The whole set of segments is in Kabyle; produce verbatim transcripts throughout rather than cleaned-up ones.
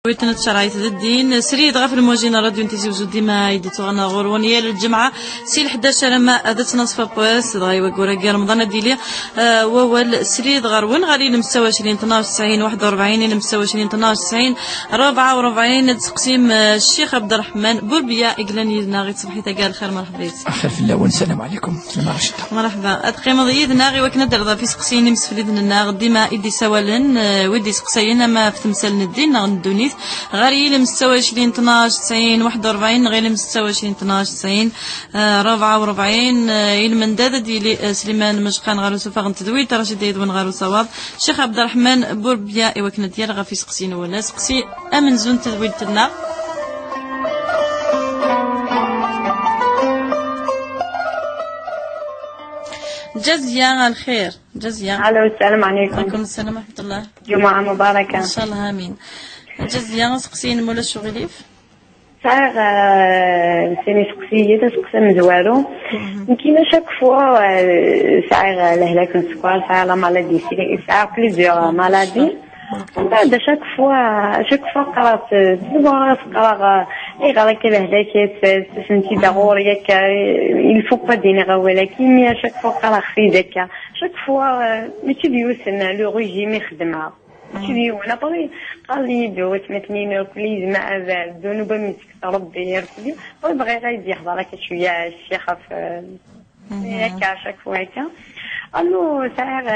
Witna tcerɛit d ddin, srid ɣef lmujin n ṛadyu n Tizi Uzzu, dima i d-tuɣen ɣur-wen yal lǧemɛa si lḥdac alamma d ttnaṣ n wass, dɣa i wayyur-agi n Remḍan ad d-yili, eh, wawal srid ɣer-wen ɣer ilem setta u ɛecrin tnac tesɛin waḥed u ṛebɛin, ilem setta u ɛecrin tnac tesɛin ṛebɛa u ṛebɛin, ad tseqsim, eh, Ccix Abderrahman Bourbiya i yellan yid-neɣ i tṣebḥit-agi. Ar lxir, merḥba yis-k. Axir fell-awen, salam ɛlikum. Merḥba. Ad teqqimeḍ yid-neɣ i wakken ad d-terreḍ ɣef iseqsiyen imsefliden-nneɣ dima i d-isawalen, eh, wid d-iseqsayen ama ɣef temsal n ddin neɣ n ddunit. Ɣer yilem setta u ɛecrin tnac tesɛin waḥed u ṛebɛin neɣ yilem setta u ɛecrin tnac tesɛin, eh, ṛebɛa u ṛebɛin, eh, i lmendad ad d-yili, eh, Sliman Mejqan ɣer usuffeɣ n tedwilt, Racid Ayedwen ɣer usawaḍ, Ccix Abderrahman Bourbiya i wakken ad d-yerr ɣef iseqsiyen-nwen. Aseqsi amenzu n tedwilt-nneɣ. Jaziya, ar lxir. Jaziya. Alo, salam ɛlikum. Ɛlikum salam wa ṛaḥmatullah. Ǧumuɛa mubaraka. Ncallah, amin. Jaziya, aseqsi-inem ma ulac aɣilif? Sɛiɣ, eh, sin iseqsiyen, aseqsi amezwaru. Nekkini chaque fois, eh, sɛiɣ, eh, lehlak n sskeṛ, sɛiɣ la maladie, sɛiɣ plusieurs maladies. Mbeɛd, chaque fois, chaque fois qqareɣ-tt, qqareɣ, eh, ayɣer akka lehlak-a, tt-, tt-, tent-id ɣur-i akka, il faut pas d-iniɣ awal-agi, mais à chaque fois qqareɣ-t-id akka. Chaque fois, eh, mačči d yiwet n le régime i xeddmeɣ. Mačči d yiwen. Après, qqaren-iyi-d watmaten-inu irkelli, yezmer ad ddunub am yettekk Rebbi irkelli. Après, bɣiɣ ad d-yehḍer akka cwiya ccix ɣef, eh, akka, chaque fois akka. Anu, sɛiɣ,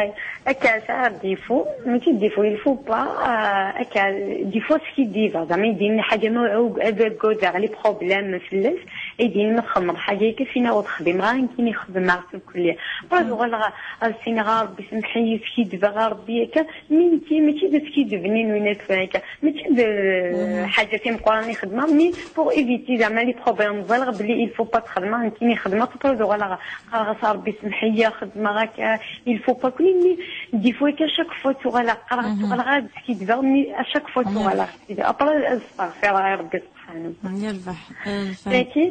akka, sɛiɣ défaut, mačči défaut, il faut pas, eh, akka, défaut skiddibeɣ, zeɛma i d-yenna ḥaǧa ma ur-, ad aggadeɣ les problèmes fell-as, i d-yenna ma txedmeḍ ḥaǧa akka, sina ur texdimeɣ ara, nekkini xedmeɣ-tt irkelli. Après, ad uɣaleɣ, ad s-iniɣ a Rebbi semmeḥ-iyi, skidbeɣ a Rebbi akka, mi nekki, mačči d askiddeb-nni n win akka, mačči d, eh, ḥaǧa timeqqranin i xedmeɣ, mais pour éviter zeɛma les problèmes, ẓriɣ belli il faut pas txedmeɣ, nekkini xedmeɣ, après ad uɣaleɣ qqareɣ-as a Rebbi semmeḥ-iyi, xedmeɣ akka, il faut pas kuli, mais des fois akka, chaque fois ttuɣaleɣ qqareɣ, ttuɣaleɣ ad skiddbeɣ, mais à chaque fois ttuɣaleɣ skiddbeɣ. Après ad steɣfireɣ i Rebbi subḥanahu. Yerbeḥ, yerbeḥ. Daki,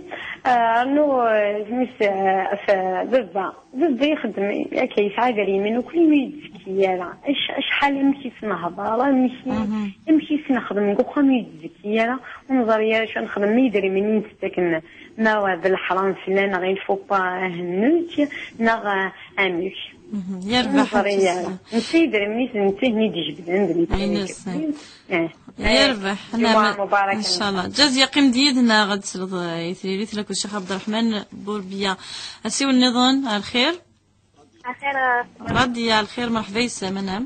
eh, rnu, eh, zmis, eh, f-, baba. Baba ixeddem, akka, yesɛa idrimen, ur kul imi ur yettekki ara. Ac-, acḥal amek i s-nehḍer, amek i, amek i s-nexdem deg uxxam ur yettekki ara, ur neẓri ara acu nexdem, ma idrimen i nettaken, ma d leḥram fell-aneɣ, il faut pas hennuc, neɣ, eh, amek. Mhm. Yerbeḥ. Ur neẓri ara. Netta idrimen-is, netta i ten-id-ijebden, d netta i ines. Eh. Yerbeḥ. Ǧumuɛa mubaraka. Ncallah. Jaziya, qqim-d yid-neɣ ad tesleḍ, eh, i tririt n Ccix Abderrahman Bourbiya. Asiwel nniḍen, ar lxir. Ar lxir, eh, Radiya, ar lxir, merḥba yes-m, anɛam.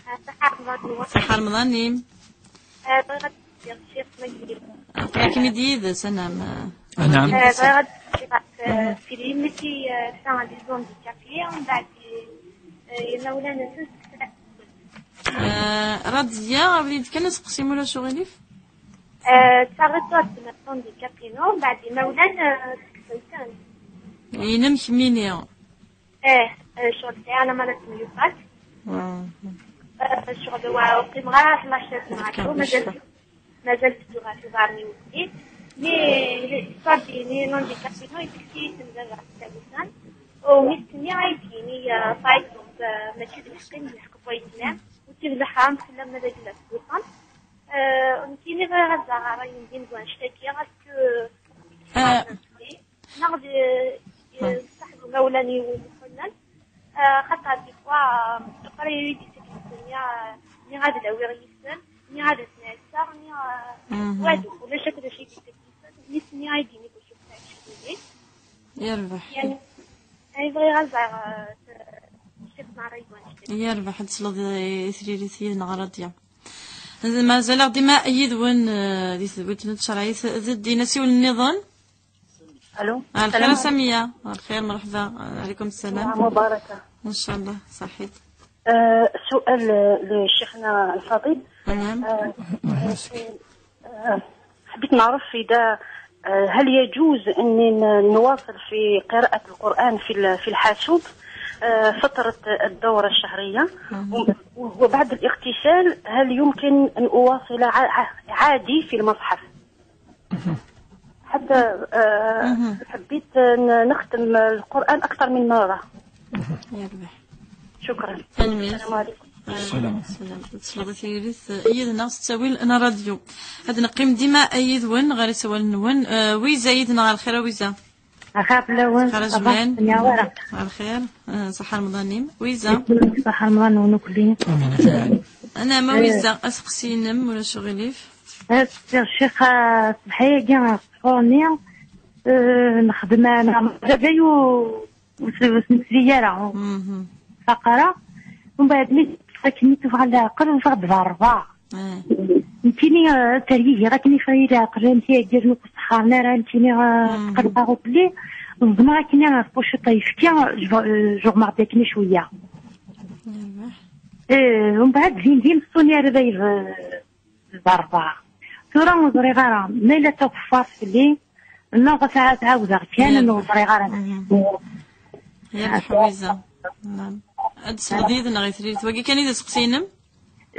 Eh, ṣaḥa Remḍan-nwen. Ṣaḥa Remḍan-im. Eh, bɣiɣ ad d-sqsiɣ ccix ma yili. Aql-ikem-id yid-s, anɛam. Anɛam. Eh, bɣiɣ ad d-sqsiɣ ɣef, eh, film-agi, eh, ta des handicapés, mbeɛd, eh, imawlan-nsen. Eh, Radiya, abrid kan aseqsi ma ulac uɣilif. Eh, d taɣiṭ-a d tmeṭṭut n dikapinu, mbeɛd imawlan, eh, sseksen-ten. Inem kemmini. Eh, eh, ccɣel sɛiɣ lamara d temyufat. Ah. Eh, ccɣel wa ur qqimeɣ ara tnac sna, mazal, mazal tedduɣ ɣer tuɣar n iweddi. Mi, ṣṣabi-nni n handicapinu, yettekki-yi-d baba s talusan. U mi s-nniɣ ay d-yini, eh, par exemple, eh, mačči d lḥeqq-im, d lḥeqq n wayetma. Ur tt-id leḥram fell-am ad ak-d-tewwḍem. Euh, nekkini bɣiɣ ad ẓreɣ ṛṛay-nwen deg wanect-agi, est-ce que, euh, neɣ d, euh, ṣṣeḥ d imawlan-iw i iḥullen, euh, xaṭer des fois, euh, qrib i d-isaksen-nni, euh, nniɣ ad lawiɣ yis-sen, nniɣ ad asen-ɛisseɣ, nniɣ, euh, walu, ulac akk d acu i d-isaksen, nitni ay d-ini bac ad tt-ɛiceɣ. Yerbeḥ. Yani, ay bɣiɣ ad ẓreɣ, euh, ccix n ṛṛay-nwen. Yerbeḥ, ad tesleḍ i tririt yid-neɣ Radiya. Mazal-aɣ dima yid-wen, eh, di tedwilt n tcerɛit d ddin. Asiwel nniḍen. Alo. Ar lxir a Samiya. Ar lxir, merḥba. Ɛlikum ssalam. Mubaraka. Ncallah, ṣaḥit. آه، سؤال لشيخنا الفاضل. نعم. آه، آه، حبيت نعرف إذا، آه، هل يجوز أني ن-، نواصل في قراءة القرآن في ال-، في الحاسوب، آه، فترة الدورة الشهرية؟ و-، وبعد الاغتسال هل يمكن أن أواصل ع-، ع-، عادي في المصحف؟ حتى، آه، حبيت ن-، نختم القرآن أكثر من مرة. يربح. شكرا. آمين. السلام عليكم. Salam. Salam. Tesleḍ i tiririt, eh, yid-neɣ s ttawil n ṛṛadyu. Ad neqqim dima yid-wen ɣer isawalen-nwen. Eh, Wiza yid-neɣ, ɣer lxir a Wiza. Axir fell-awen. Ɣer jman. Ɣer lxir. Eh, ṣaḥa Remḍan-im. Wiza. Ṣaḥa Remḍan-nwen ukli. Amin, amin. Ana ma Wiza, aseqsi-inem, ulac uɣilif. Eh, ccix, eh, ṣṣbeḥ-agi, ṣṣḥur-nni, eh, nexdem, eh, neɣ baba-y ur s-, ur s-nesli ara, ur faq ara. Umbeɛd mi akken i tuɣal leɛqel, ufiɣ-d d ṛṛebɛa. Nekkini, eh, ttergigiɣ akken i fɣi leɛqel, amek i yaggaden ur k-sseḥqaren ara, nekkini, eh, tqelqeɣ fell-i, ẓedmeɣ akken ɣef puciṭ ayefki, jb-, eh, juɣmeɣ-d akken cwiya. Eh, umbeɛd din din ṣṣuni ara d ayeb-, d ṛṛebɛa. Tura ur ẓriɣ ara ma yella d takeffart fell-i, neɣ ad tɛawdeɣ kan, ur ẓriɣ ara. Yerbeḥ Wiza. Ad d-tesleḍ yid-neɣ i tririt. Wagi kan i d aseqsi-inem?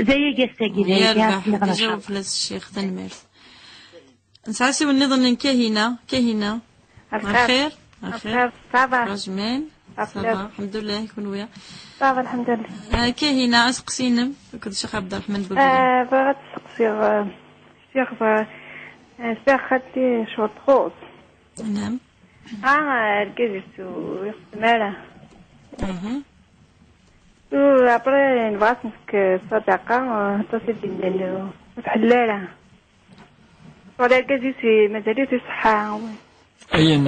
D ayagi ass-agi, d ayagi. Yerbeḥ, ad d-ijaweb fell-as ccix. Tanemmirt. Nesɛa asiwel nniḍen n Kahina. Kahina. Axir. Axir. Axir, ça va. Rajman. Ça va, alḥemdulilah, kunwi? Ça va, alḥemdulilah. Ah, Kahina, aseqsi-inem akked Ccix Ɛebderreḥman Burbila. Ah, bɣiɣ ad d-steqsiɣ, ah, Ccix, ah, sɛiɣ xalti ccɣel txuṣ. Naam. Ah, argaz-is ur ixeddem ara. Aha. U après, nebɣa ad s-nefk ṣṣadaqa, ah, aṭas i d-yennan, ur tḥellu ara. Wala argaz-is mazal-it iṣeḥḥa. Ayen,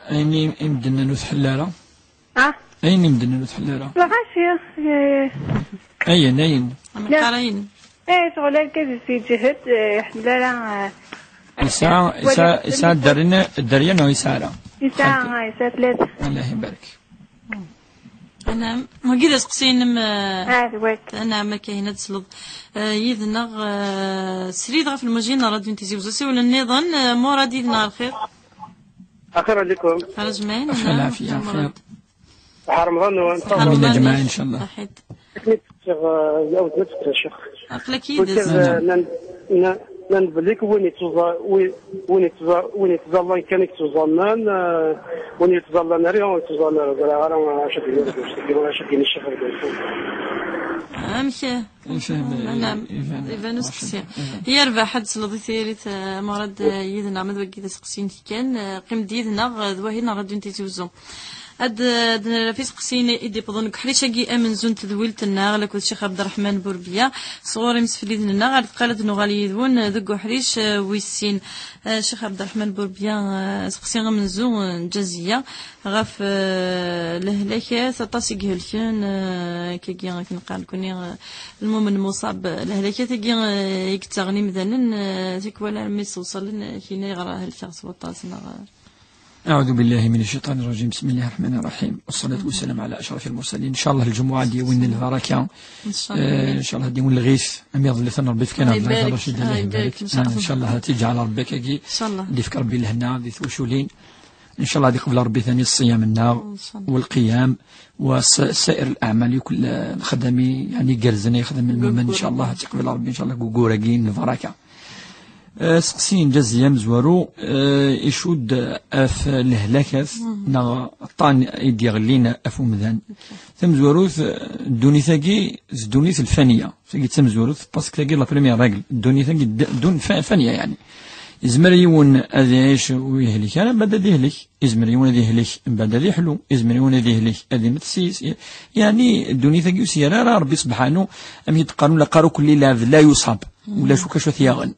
ayen i, i medden ur tḥellu ara? Ah? Ayen i medden ur tḥellu ara? Lɣaci, eh. Ayen, ayen. Ameqqar ayen. Eh, ccɣel argaz-is yeǧhed, eh, iḥemmel ara, eh. Yesɛa, yesɛa, yesɛa dderya, dderya neɣ yesɛa ara? Yesɛa, yesɛa tlata. Allah ibarek. Anam, wagi d aseqsi-inem, eh, ah, d wak. Anam, akka hin ad tesleḍ, eh, yid-neɣ, eh, srid ɣef lmujin n ṛadyu n Tizi Wezzu. Asiwel nniḍen, eh, Murad yid-neɣ, lxir. Axir ɛlikum. Ɣer jmaɛin, axir lɛafiya, Murad. Axir. Ṣaḥa Remḍan-nwen. Amin, a jmaɛa, incallah. Ṣaḥit. Akken i d-tefkiḍ, eh, awd ma tefkiḍ, a ccix. Aql-ak yid-s. Wikad, eh, nan, nan, nan belli win ittuẓa-, wi-, win ittuẓa-, win ittẓallan kan i yettuẓaman, eh, win yettuẓallan ara, ur yettuẓallan ara. Ẓriɣ ara, eh, acu d-yenna deg usefk, acu d-yenna ccix deg usefk. Amek? Iban, iban, iban useqsi. Iban. Yerbeḥ ad tesleḍ i tiririt, eh, Murad, eh, yid-neɣ, ma d wagi d aseqsi-inek kan, eh, qqim-d yid-neɣ, eh, d wahil n ṛadyu n Tizi Wezzu. Ad, ad nerr ɣef iseqsiyen i d-iwwḍen deg uḥric-agi amenzu n tedwilt-nneɣ, akked Ccix Ɛebderreḥman Burbiya, sɣur imsefliden-nneɣ, ar deqqal ad nuɣal yid-wen deg uḥric, eh, wis sin. Eh, Ccix Ɛebderreḥman Burbiya, eh, aseqsi amenzu, eh, n Ǧaziya, ɣef, eh, lehlakat, aṭas i ihelken, eh, akkagi, akken qqaren nekkni, eh, lmumen muṣab, lehlakat-agi, eh, i yettaɣen imdanen, eh, tikwal armi ssewṣalen, eh, kina yeɣra helkeɣ s waṭas, neɣ, eh, أعوذ بالله من الشيطان الرجيم. بسم الله الرحمن الرحيم. والصلاة والسلام على أشرف المرسلين. إن شاء الله الجمعة دي وين البركة. إن شاء الله. آه، إن شاء الله دي وين الغيث. أم يضل ثنا ربي فكان الله يبارك. الله رشيد، الله يبارك. إن شاء الله. إن شاء الله تجعل ربي كي. إن شاء الله. دي فك ربي لهنا، دي ثوشولين. إن شاء الله دي قبل ربي ثاني الصيام النار. إن شاء الله. والقيام وسائر الأعمال كل الخدمي، يعني قرزني يخدم المؤمن. إن شاء الله تقبل ربي إن شاء الله قوقورقين البركة. Eh, seqsi n Ǧaziya amezwaru, eh, icudd ɣef lehlakat neɣ aṭṭan i d-yeɣlin ɣef umdan. Tamezwarut, eh, ddunit-agi d ddunit lfaniya. Tagi d tamezwarut, parce que tagi d la première règle. Ddunit-agi d, ddun fa-, faniya, yeɛni. Yezmer yiwen ad iɛic ur yehlek ara, mbeɛd ad yehlek. Yezmer yiwen ad yehlek, mbeɛd ad yeḥlu. Yezmer yiwen ad yehlek, ad imet s yes. Yeɛni, ddunit-agi ur s-yerra ara Ṛebbi sebḥanu, amek i d-qqaren, la qaruk lli lɛebd la yuṣab. Ulac ukac ad t-yaɣen.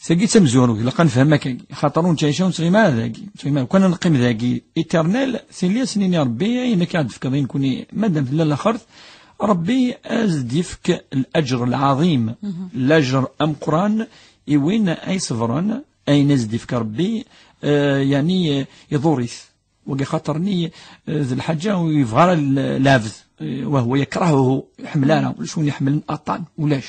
Tagi d tamezwarut, ilaq ad nefhem akkagi. Xaṭer ur nettɛic ara, ur nettɣimi ara dagi. Ur nettɣimi ara. Kan ad neqqim dagi éternel, tili ad s-nini Ṛebbi, ayen akka ad d-tefkeḍ i nekkni, madam tella laxert, Ṛebbi ad s-d-yefk laǧer lɛaḍim, laǧer ameqqran i win ay iṣebren, ayen ad s-d-yefk Ṛebbi, eh, yeɛni, eh, iḍur-it. Wagi xaṭer-nni, eh, d lḥaǧa ur yebɣi ara l-, lɛebd, eh, وهو يكرهه, iḥemmel ara, ulac win iḥemmlen aṭṭan, ulac.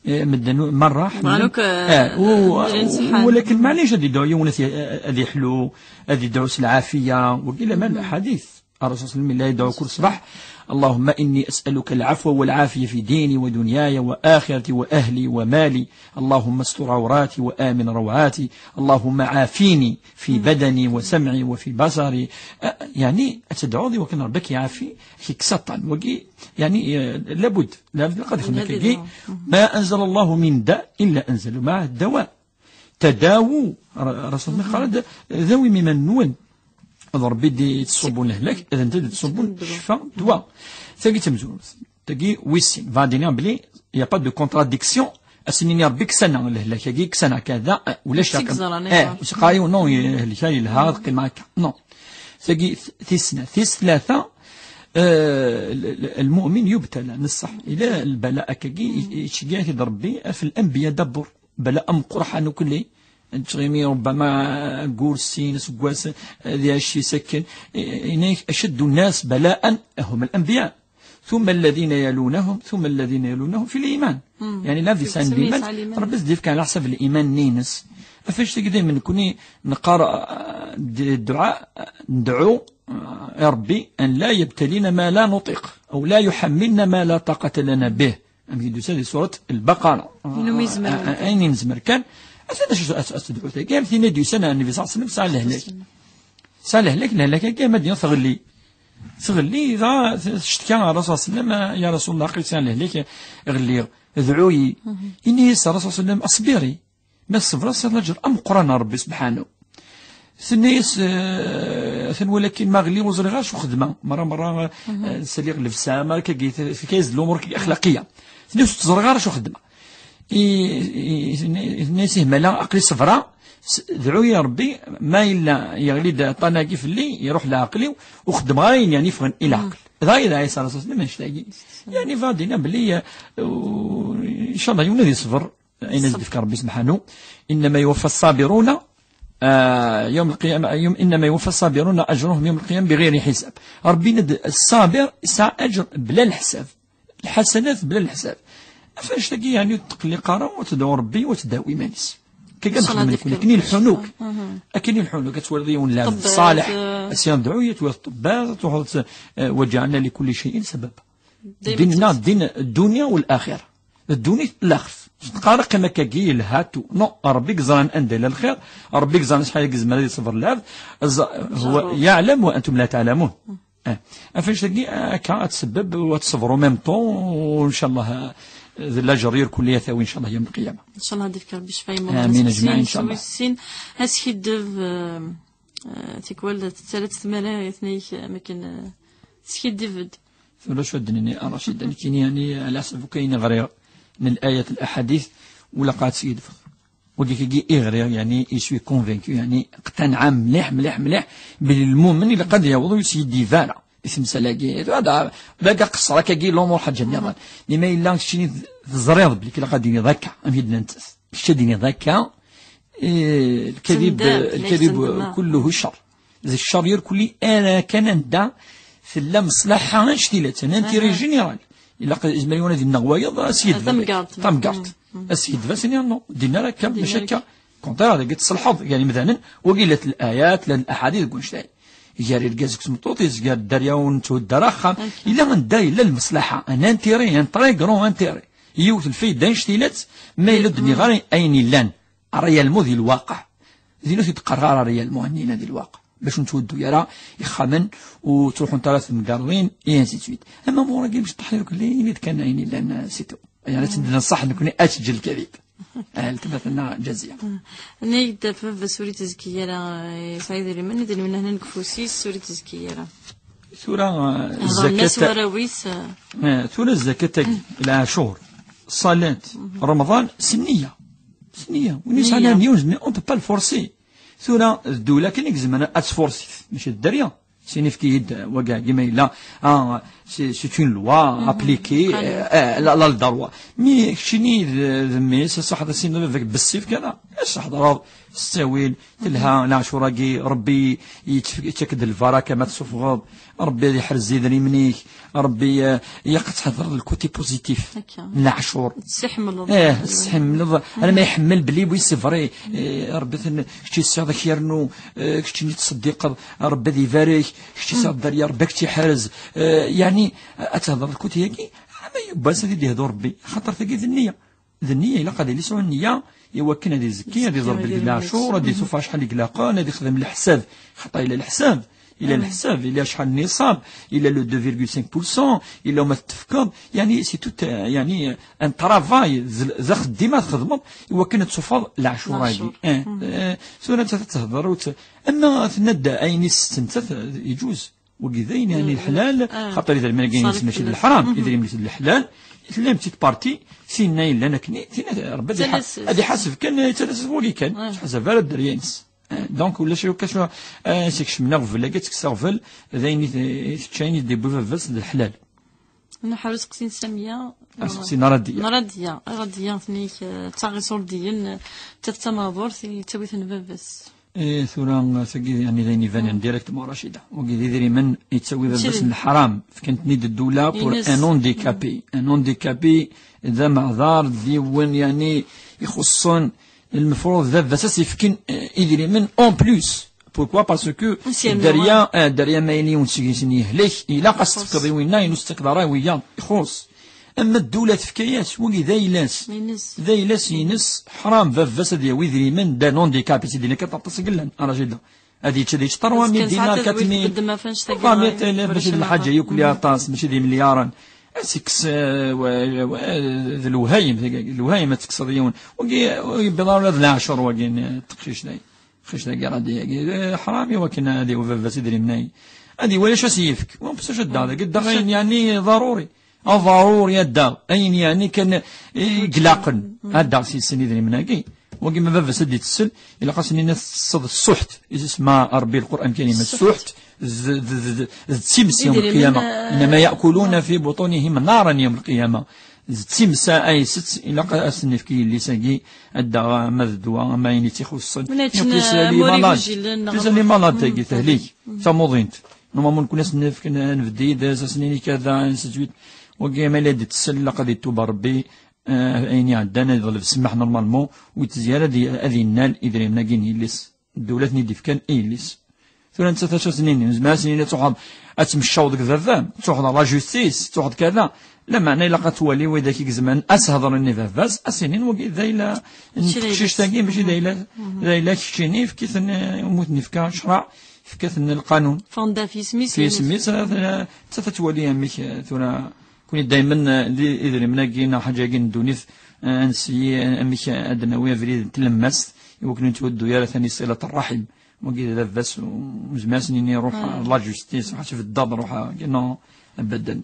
Eh, medden merra ḥemmlen. Bɣan akk, eh, eh, u-, ad ilin ṣeḥḥan. Walakin maɛlic ad yedɛu yiwen ad y-, ad yeḥlu, ad yedɛu s lɛafiya, wagi laman ḥadit. الرسول صلى الله عليه وسلم لا يدعو كل صباح: اللهم إني أسألك العفو والعافية في ديني ودنياي وآخرتي وأهلي ومالي، اللهم استر عوراتي وآمن روعاتي، اللهم عافيني في بدني وسمعي وفي بصري. آه، يعني أتدعو ذي وكان ربك يعافي هيك سطان وقي، يعني آه، لابد لابد قد خمك ما أنزل الله من داء إلا أنزل معه الدواء. تداووا. رسول الله قال: "ذوي مما نون". ربي دي تصبوا لهلك، اذا انت تصبوا الشفاء دواء. تاقي تمزون، تاقي ويسين فادينا بلي يا با دو كونتراديكسيون. اسنيني ربي كسنا لهلك، كي كسنا كذا، ولاش تاكل. اه، واش قايو نو؟ هلك هاي لها قيمه هكا نو. تاقي تيسنا تيس ثلاثه. آه، المؤمن يبتلى نصح الى البلاء كي يشجع ربي في الانبياء دبر. بلاء مقرحان كلي. تغيمي ربما قول سين سكواس، ذي هادشي سكن. إنك أشد الناس بلاء هم الأنبياء، ثم الذين يلونهم، ثم الذين يلونهم في الإيمان. يعني لا في سان الإيمان، ربي زديف كان على حسب الإيمان نينس. أفاش تقدر من كوني نقرأ، آه، الدعاء، آه، ندعو، آه، يا ربي أن لا يبتلينا ما لا نطيق، أو لا يحملنا ما لا طاقة لنا به. أم يدوسان دي سورة البقرة. إنه ميزمر آه، آه، أين ينزمر كان؟ أثناء شو أس-، أس-، أس-، تدعو تاكي، أم ثينا يدوسان النبي صلى الله عليه وسلم سأل هلك. سأل هلك، لهلك كي ما دينا تغلي. تغلي، إذا تشتكى على الرسول صلى الله عليه وسلم: "يا رسول الله، قيل سأل هلك، غلي، ادعوي". إني يسأل الرسول صلى الله عليه وسلم: "اصبري". ما الصبر سير الأجر أم قران ربي سبحانه. ثنيس، آه، ثن ولكن ما غلي وزري غير شو خدمة. مرة، مرة، آه، سليق الابتسامة، كي، في كايز الأمور كي أخلاقية. ثنيس تزري غير شو خدمة. إي، إي، ثني-، ثنيس ملا أقلي صبرا. س-، دعو يا ربي، ما إلا يغلي دا طناقي في اللي يروح لعقلي وخدم غير يعني فغن إلى عقل. ضايد عليه الصلاة والسلام، مش لاقي. يعني فادينا بلي، آه، إن شاء الله يولد يصبر. أين يزدفك ربي سبحانه؟ إنما يوفى الصابرون، آه، يوم القيامة، يوم، إنما يوفى الصابرون أجرهم يوم القيامة بغير حساب. ربي ند الصابر يسعى أجر بلا الحساب، الحسنات بلا الحساب. فاش تجي يعني تقلي قارة وتدعو ربي وتداوي مانيس. كي كان إن شاء الله خدمة هذيك كل كني الحنوك. أكني الحنوك، تولي يوم لا طباز، صالح. آه. أسيان دعوية، تولي طباز، تولي، آه، وجعلنا لكل شيء سببا. ديننا، دين الدنيا والآخرة. الدنيا الآخرة. تقارق كما كاكي الهاتو. نو، ربي زران أن ديال الخير، ربي زران شحال يزمر يصبر العبد. ز-، هو يعلم وأنتم لا تعلمون. آه. أفاش تقي، آه، كا تسبب وتصبروا ميم طون، وإن شاء الله، آه، ذي لا جرير كلية ثاوي إن شاء الله يوم القيامة. إن شاء الله هذيك ربي شفاء يموت. آمين أجمعين إن شاء الله. سويسين، هسكي دف، آه، آه، تيكوال تتسالت ثمانية اثنين ما كان، آه، سكي ديفيد. Tura acu ad d-nini a Racid, nekkini yani ala ḥsab kan i ɣriɣ n الآيات الأحاديث ولا qɛad s yidfeɣ. Wagi kagi i ɣriɣ yani i suis convaincu yani qtanɛa mliḥ mliḥ mliḥ belli lmumen ilaq ad yaweḍ ur s-yeddiba ara i temsal-agi. Hada baka qeṣṣer akkagi l'umur ḥaǧa nniḍen. Lima yella keččini teẓriḍ belli ilaq ad d-tiniḍ akka am yedna nettat. Kečč ad d-tiniḍ akka, eh, الكذب, الكذب كله شر. D ccer irkelli ara kan anda tella meṣlaḥa anect-ilat, un intérêt général. Ilaq izmer yiwen ad yenneɣ wayeḍ, ad s-yedba tamgerḍt. Tamgerḍt. Ad s-yedba, sini, non, dinna ara akka, maca akka. Contraire, dagi tselḥeḍ gar imdanen, wagi llant الآيات, llant الأحاديث deg wanect-a. Gar irgazen akked tmeṭṭut, izgar dderya ur netthuddu ara axxam. Yella anda yella lmeṣlaḥa, un intérêt, un très grand intérêt. Yiwet lfayda anect-ilat, ma yella ur d-nniɣ ara ayen yellan. Réellement di lwaqa. Din ur t-id-qqareɣ ara réellement, ayen yellan di lwaqa. Bac ur nettwuddu ara ixxamen ur ttruḥunt ara temgerḍin, et ainsi de suite. Ama amur-agi mecṭaḥ irkelli, ini-d kan ayen yellan, c'est tout. Yeɛni ad tt-id-nṣaḥ nekkni ad teǧǧ lkadib. Ah, letma tenna Ǧaziya. Nnig-d baba-s ur ittezki ara, yesɛa idrimen, idrimen hnan deg ufus-is, ur ittezki ara. Tura, eh, hḍren-as zzakat, warraw-is, eh. Eh, tura zzakat-agi, leɛcur, ṣṣalat, Remḍan, s nniya. S nniya. Win yesɛan nniya. Nniya, on peut pas le forcer. Tura, d ddula kan i izemren ad tfursit, mačči d dderya. Sin ifki-yi-d, wagi, ma yella, ah, c'est, c'est une loi appliquée, eh, eh, la, la, la loi. Mi keččini d, d mmi-s, ṣaḥ d sin baba-k bessif kan, Teḥḍreḍ s ttawil, telha lɛacur-agi, Rebbi yettf-, yettak-d lbaraka ma tessufɣeḍ, Rebbi ad iḥrez idrimen-ik, Rebbi, eh, ilaq ad thedreḍ le côté positif n lɛacur. Tessiḥemmleḍ. Eh, tessiḥemmleḍ. Alama iḥemmel belli, oui, c'est vrai, eh, Rebbi ten-, kečč tesɛiḍ ad k-yernu, eh, keččini tettṣeddiqeḍ, Rebbi ad ibarek, kečč tesɛiḍ dderya, Rebbi ad k-tt-iḥrez. Eh, yeɛni, ad thedreḍ le côté-agi, alama yiwwas ad t-id-yehdu Rebbi, xaṭer tagi d nniya. D nniya, ilaq ad yili yesɛu nniya i wakken ad izekki, ad iẓer belli lɛacur, ad itufeɣ acḥal i ilaqen, ad ixdem leḥsab. Xaṭer ila leḥsab, ila leḥsab, ila acḥal n niṣab, ila le deux virgule cinq pour cent, ila uma tettefkeḍ. Yeɛni, c'est tout, euh, yeɛni, un travail, d, d axeddim ad txedmeḍ i wakken ad tṣufeḍ lɛacur-agi. Eh, eh, tura nettat ad tehder, ur tt-, ama tenna-d ayen i tessen nettat, eh, iǧuz. Wagi d ayen, yeɛni, leḥlal, xaṭer idrimen-agi-ines mačči d leḥram, idrimen-is d leḥlal, tella une petite partie, tinna yellan akken, tinna Rebbi ad iḥa-, ad iḥaseb kan, eh, yettalas wagi kan, ur tettḥasab ara dderya-ines. Eh, donc, ulac akk acu, eh, s-ikecmen aɣbel-agi, ad tekkes aɣbel, d ayen i t-, i tečča, ayen i d-yewwi baba-s d leḥlal. Nḥaw aseqsi n Samiya. Aseqsi n Radiya. N Radiya. Radiya, tni-k, eh, d taɣ iṣurdiyen, eh, d tamaḍurt, yettawi-ten baba-s. Eh, tura, tagi, yeɛni, d ayen ibanen directement, Racida. Wagi d idrimen yettawi baba-s n leḥram. Fkan-ten-id ddula pour un handicapé. Un handicapé d ameɛdar, d yiwen, yeɛni, ixuṣṣen, lmefruḍ d baba-s ad s-yefken, eh, idrimen en plus. Pourquoi? Parce que dderya, eh, dderya ma yili yiwen seg-sen yehlek, ilaq ad s-tefkeḍ i winna, inu s-tettakeḍ ara i wiyaḍ, ixuṣṣ. Ama ddula tefka-yas, wagi d ayla-s. D ayla-s ines, ḥram baba-s ad yawi idrimen d'un handicapé, c'est-à-dire kan aṭas i yellan, Racida. Ad yečč, ad yečč trois mille dinars, quatre mille. Trois mille, eh, mačči d lḥaǧa yakk li aṭas, mačči d imelyaren. Ad tekkes, eh, wa-, wa-, d lewhayem, d lewhayem ad tekkseḍ yiwen. Wagi, ur yebbiḍ ara ula d lɛecur wagi n teqcict-agi. Teqcict-agi, Radiya-agi, eh, ḥram i wakken ad yawi baba-s idrimen-agi. Ad iwali acu ad s-yefk. Wa bes acu ad daɣ, dagi daɣ ayen, yeɛni, ḍaruri. Aḍaruri ad daɣ, ayen yeɛni kan, eh, ilaqen. Ad daɣ s-yessen idrimen-agi. Wagi ma baba-s ad d-itessel, ilaq ad s-nini ad tettesseḍ ṣṣuḥt. Isma Rebbi Lqur'an kan yemma ṣṣuḥt. D, d, d, d, d times yawm lqiyama. Innama ya'kuluna fi butunihim naran yawm lqiyama. D times ay isett, ilaq ad s-nefk i yelli-s-agi, ad daɣ ama d ddwa, ama ayen i tt-ixuṣṣen. Plus les malades, plus les malades-agi, tehlik, tamuḍint. Normalement, nekni ad s-nefk, n-, nbedd-d, ad s-nini kada, ainsi de suite. Wagi, ma yella d-itessel, ilaq ad yettuba Rebbi, eh, ayen iɛeddan, ad yeḍleb ssmaḥ normalement, ur yettezzi ara ad y-, ad yennal idrimen-agi n yelli-s. Ddula ad ten-id-ifkan i yelli-s. Tura nettat acu ad s-nini, nezmer ad s-nini ad truḥeḍ ad temmeccaweḍ deg baba-m, ad truḥeḍ ɣer la justice, ad truḥeḍ kada. Lameɛna ilaq ad twali widak i izemren ad s-hedren i baba-s, ad s-inin wagi d ayla n teqcict-agi, mačči d ayla, d ayla keččini, efk-iten, eh, umi ten-ifka ccreɛ, efk-aten lqanun. Ffɣen-d ɣef yisem-is. F yisem-is, eh, eh, nettat ad twali amek, eh, tura, kuni daymen, eh, di idrimen-agi neɣ ḥaǧa-agi n ddunit, eh, ad nseyyi, eh, amek ad d-nawi abrid n tlemmast, i wakken ur nettwaddu ara tani ṣilat rraḥim. Wagi d baba-s, u nezmer ad s-nini ruḥ, ah, la justice, ruḥ ad tbeddeḍ, ruḥ, ah, non, abadan.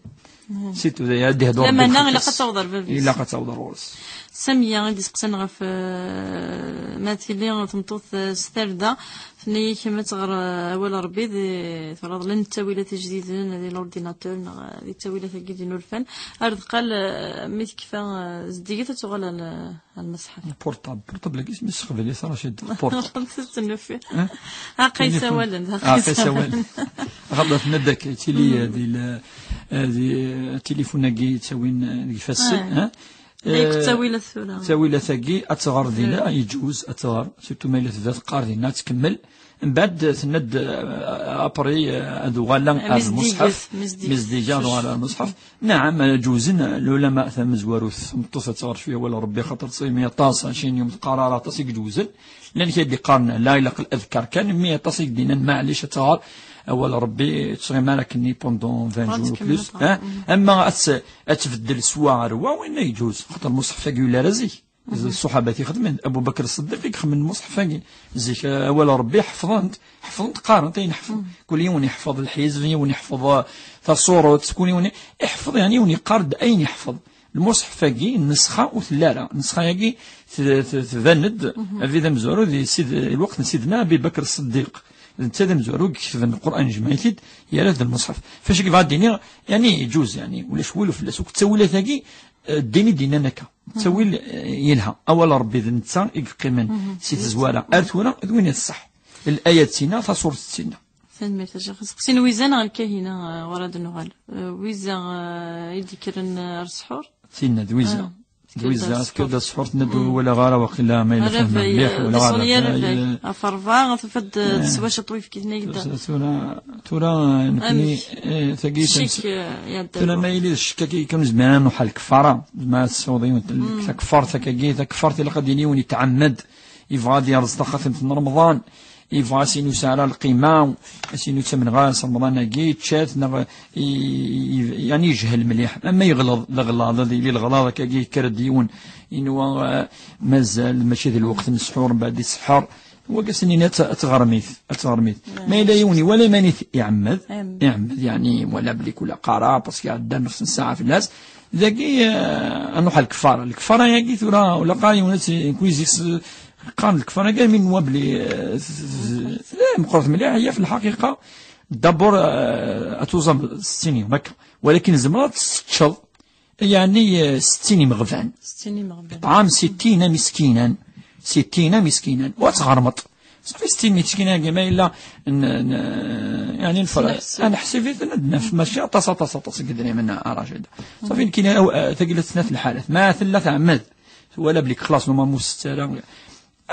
C'est tout, ad d-ihdu Rebbi. Lameɛna ilaq ad taweḍ ar bab-is. Ilaq ad taweḍ ar ɣur-s. Samiya i d-iseqsan ɣef, eh, ma tili tmeṭṭut, eh, s tarda, tenna-yi kemm ad tɣer, eh, awal Rebbi di, twalaḍ llan ttawilat ijdiden di l'ordinateur neɣ, eh, di ttawilat-agi d inulfan. Ar deqqal, eh, mi tekfa, eh, zeddiget ad tuɣal ar, eh, Lmeṣḥaf. Portable, portable-agi isem-is s teqbaylit, Racid, portable. Aqay sawalen, aqay sawalen. Ɣaḍet nadda-k, tili, eh, di la, eh, di, eh, tilifun-agi yettawin, eh, deg ifassen, eh? Ttawilat tura. Ttawilat-agi, ad tɣer dinna, yeǧuz, ad tɣer. Surtout ma yella tebda teqqar dinna, ad tkemmel. Mbeɛd tenna-d, eh, après, eh, ad uɣaleɣ ar lmuṣḥaf. Mi zdigeɣ ad uɣaleɣ ar lmuṣḥaf. Naɛam, ǧuzen lulama tamezwarut, tameṭṭut ad tɣer cwiya awal Rebbi, xaṭer ẓimi aṭas, ɛecrin yum teqqar ara aṭas i iǧuzen. Llan kra d-iqqaren la, ilaq ladkar kan, mi aṭas i d-yennan maɛlic ad tɣer awal Rebbi, ur tettɣimi ara akkenni pendant vingt jours ou plus. Ama ad tt-, ad tbeddel s wa ar wa, winna yeǧuz, xaṭer lmuṣḥaf-agi ur yelli ara zik. D ṣṣuḥabat i xedmen. Abu Bakr Ṣṣeddiq i ixedmen lmuṣḥaf-agi. Zik, eh, awal Rebbi ḥefḍen-t, ḥefḍen-t, qqaren-t ayen ḥefḍen. Kul yiwen iḥfeḍ lḥizb, yiwen iḥfeḍ, eh, taṣurut, kul yiwen iḥfeḍ, yeɛni yiwen iqqar-d ayen iḥfeḍ. Lmuṣḥaf-agi, nnessxa ur telli ara. Nnessxa-agi t-, t-, tban-d, abrid amezwaru di sid-, lweqt n Sidna Abi Bakr Ṣṣeddiq. D netta d amezwaru i iketben Lqur'an, jemɛ-it-id, yerra-t d lmuṣḥaf. Fac i yebɣa ad d-iniɣ, yeɛni, yeǧuz, yeɛni, ulac walu fell-as. Akk ttawilat-agi, Eh, ddin i d-yennan akka. Ttawil, eh, yelha. Awal Ṛebbi d netta i yeqqimen si tezwara. Ar tura, d win i d ṣṣeḥ. Laya d tinna, tasurt d tinna. Tanemmirt a Ccix. Aseqsi n Wiza neɣ Lkahina, eh, ɣur ad nuɣal? Eh, Wiza, eh, i d-yekkren, eh, ar ssḥur? Tinna d Wiza. Ah, d Wiza, tekker-d ar ssḥur, tenna-d ur walaɣ ara waqila ma yella fehmeɣ mliḥ, wala ɣer ṛebɛa, eh, ɣef ṛebɛa, tufa-d, eh, teswa ciṭ uyefki-nni i yedda. Tura, tura, nekni, eh, tagi, tura ma yili d ccek-agi kan, nezmer ad nruḥ ar lkefara, nezmer ad tessiweḍ yiwen takefart akkagi, takefart ilaq ad yili yiwen yetɛemmed, yebɣa ad yerẓ taxatemt n Remḍan, yebɣa ad s-inu sɛara lqima, ad s-inu ttamneɣ ara s Remḍan-agi, yečča-t, neɣ i, i, yani yejhel mliḥ. Ama yeɣleḍ, d aɣlaḍ, ad yili leɣlaḍ akkagi, yekker-d yiwen, inwa, eh, mazal, mačči d lweqt n ssḥur, mbeɛd iseḥḥer, wagi ad s-nini ad t-, ad tɣermit, ad tɣermit. Ma yella yiwen iwala iman-it iɛemmed, iɛemmed, yani, wala belli kula qara, parce que iɛedda nefs n ssaɛa fell-as, dagi, eh, ad nruḥ ar lkefara. Lkefara-agi tura, ula qara yiwen ad tt-, nekwi zik s-, qqaren lkefara-agi, mi nwa belli, eh, s-, s-, s-, eh, meqqret mliḥ, hija fi lḥaqiqa, d'abord, eh, ad tuẓam settin yum, akka. Walakin tzemreḍ ad teččeḍ, yani, eh, settin imeɣban. Settin imeɣban. Ṭɛam sittina miskinan. Sittina miskinan. U ad tɣermeḍ. Safi settin miskinan, ma yella n-, n-, yani, nfer-, ad neḥsib-iten, ad naf, mačči aṭas, aṭas, aṭas n yedrimen, a Racid. Safi nekkini, aw-, eh, tagi la snat lḥalat. Ma tella tɛemmed, twala belli xlaṣ, normalement ur sett ara.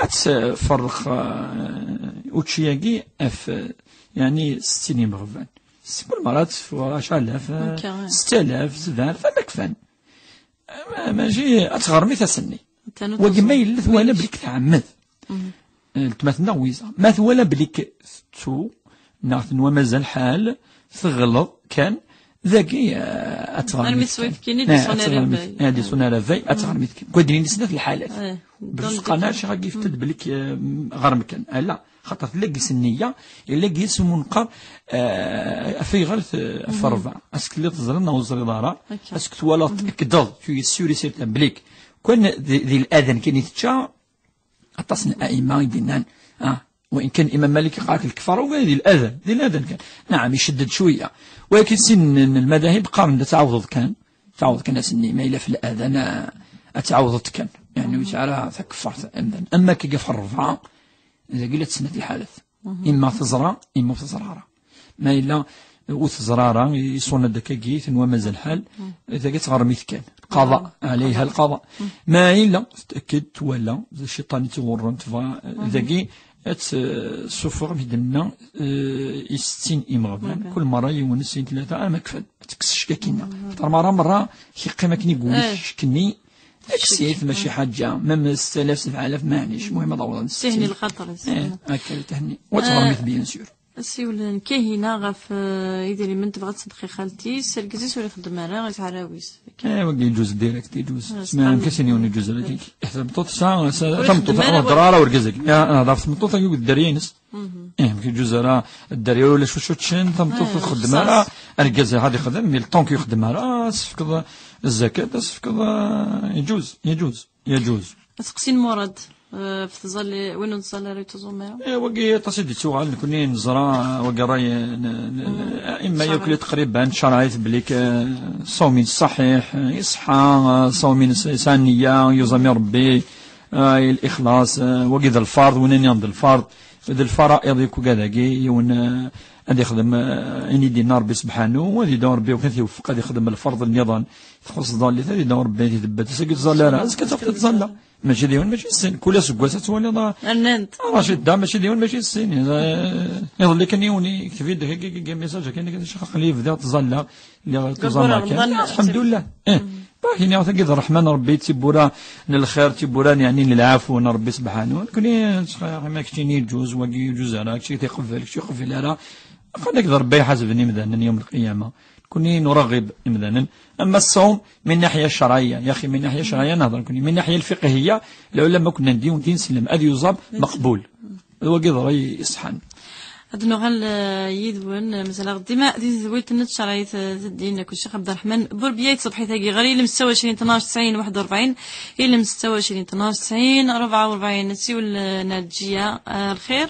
Ad tferrex, eh, učči-agi af, eh, yani, settin imeɣban. Seg melmi ara teffeɣ ɛecra alaf, eh, setta alaf, sebɛa alaf, am akfan. Eh, ma-, mačči ad tɣermit ass-nni. Wagi ma yella twala belli tɛemmed. Eh, letma-tneɣ Wiza. Ma twala belli tettu, neɣ tenwa mazal ḥal, teɣleḍ kan, dagi, eh, ad tɣermit kan. Armi s wayefki-nni, eh, ad tɣermit. Eh, ad iṣun ara vay, ad tɣermit kan. Kwadrin snat lḥalat. Eh, bes qanac ɣa gifted belli, eh, ɣerm kan. Ala, xaṭer tella gis nniya, illa gis umunqer, eh, af ayɣer t-, af ṛebɛa. Ask telliḍ teẓriḍ neɣ ur teẓriḍ ara. Ask twalaḍ, tkekdeḍ, tu es sûr et certain belli kan di, di l'adan kan i tečča, aṭas n aima i d-yennan, ah, وإن كان الإمام مالك يقال لك الكفارة وغير ذي الأذى، ذي الأذى كان. نعم، يشدد شوية. ولكن سن المذاهب قارن تعوض كان، تعوض كان سني، ما إلا في الأذى، أنا أتعوض كان. يعني، وتعالى تكفرت أمدا. أما كي قف الرفعة، إذا قلت سنة الحدث. إما تزرع، إما تزرع. Ma yella ur teẓra ara, iṣuna-d akkagi, tenwa mazal ḥal, tagi tɣermit kan. Qada ɛlayha lqada. Ma yella tetked twala d cciṭan i tt-iɣurren, tebɣa, dagi ad tt-, eh, sufeɣ mi d-nenna, eh, i settin imeɣban. Kul merra yiwen, sin, tlata, arma kfan. Ad tekkes ccek akkinna. Xaṭer merra, merra, yeqqim akken i wul-ik ccek-nni, kkes-it, mačči ḥaǧa, même setta alaf, sebɛa alaf, maɛlic, المهم ad awḍen. Tehni lxaṭer-is. Eh, akka, tehni. Wa tɣermit, bien sûr. Asiwel n Kahina ɣef, eh, idrimen, tebɣa ad tṣeddeq i xalti-s, argaz-is ur ixeddem ara, yesɛa arraw-is. Eh, wagi yeǧuz direct, yeǧuz. Ah, smeɛnem subḥan. Kasin yiwen yeǧuz ara kiki. Tameṭṭut tesɛa, tesɛa, ur tameṭṭut ixeddem ara, ur ixeddem ara, urgaz-agi. Ya, nehḍer ɣef tmeṭṭut-agi akked dderya-ines. Eh, yeǧuz ara dderya ula cucučen, tameṭṭut ur txeddem ara, argaz ad ixdem, mais le temps ur ixeddem ara, ad s-tefkeḍ zzakat, ad s-tefkeḍ, eh, yeǧuz, yeǧuz. Yeǧuz. Aseqsi n Murad, eh, ɣef tẓalli, win ur nettẓalli ara ur yettẓum ara. Eh, wagi aṭas i d-yettuɣal, nekni neẓra, eh, wagi ṛṛay, eh, n-, n-, n-, imma yakk li tqriban, ccṛeɛ-it belli k-, eh, ṣṣawm-ines ṣaḥiḥ, eh, iṣeḥḥa, eh, ṣṣawm-ines yesɛa nniya, yuẓam i Ṛebbi, eh, lixlaṣ, eh, wagi d lferḍ, win nniḍen d lferḍ, d lfara'iḍ yakk ugad-agi, yiwen, eh, ad ixdem, eh, ayen i d-yenna Ṛebbi sebḥanu, ad yeddu Ṛebbi akken ad t-iweffeq ad ixdem lferḍ nniḍen, txuṣṣ tẓallit, ad yeddu Ṛebbi ad t-ibeddel, ass-agi ur tẓalli ara, azekka ad tafeḍ tẓalla. Mačči d yiwen, mačči d sin. Kul aseggas ad twaliḍ, ah, rnant. Ah, Racid, da, mačči d yiwen, mači d sin. Eh, iḍelli kan yiwen yekteb-d, hagi, hagi, message, akken, akken, aql-i bdiɣ ttẓallaɣ, lliɣ tuẓameɣ kan. Ramadan, ah, alḥemdulillah. Eh, bah, ini, tagi d ṛṛeḥma n Ṛebbi, d tiwwura n lxir, d tiwwura n, yeɛni, n lɛafu n Ṛebbi sebḥanu. Nekni, ttxayar, ma keččini yeǧuz, wagi yeǧuz ara, kečči tiqbel, kečči ur iqbil ara. Aql-ak d Ṛebbi iḥasben imdanen yawm lqiyama. Nekni nuraɣib imdanen. Ama ṣṣawm, min naḥya ccerɛiyya, yaxi, min naḥya ccerɛiyya nehder nekni, min naḥya lfiqhiyya, lɛulama akk nnan-d yiwen d ineslem, ad yuẓam, meqbul. D wagi d ṛṛay iṣeḥḥan. Ad nuɣal, eh, yid-wen, eh, mazal-aɣ dima di tedwilt n tcerɛit, eh, d ddin, akked Ccix Ɛebderreḥman Burbiya, i tṣebḥit-agi, ɣer ilem setta u ɛecrin, tnac, tesɛin, waḥed u ṛebɛin, ilem setta u ɛecrin, tnac, tesɛin, ṛebɛa u ṛebɛin, siwel, eh, Naǧiya, eh, lxir.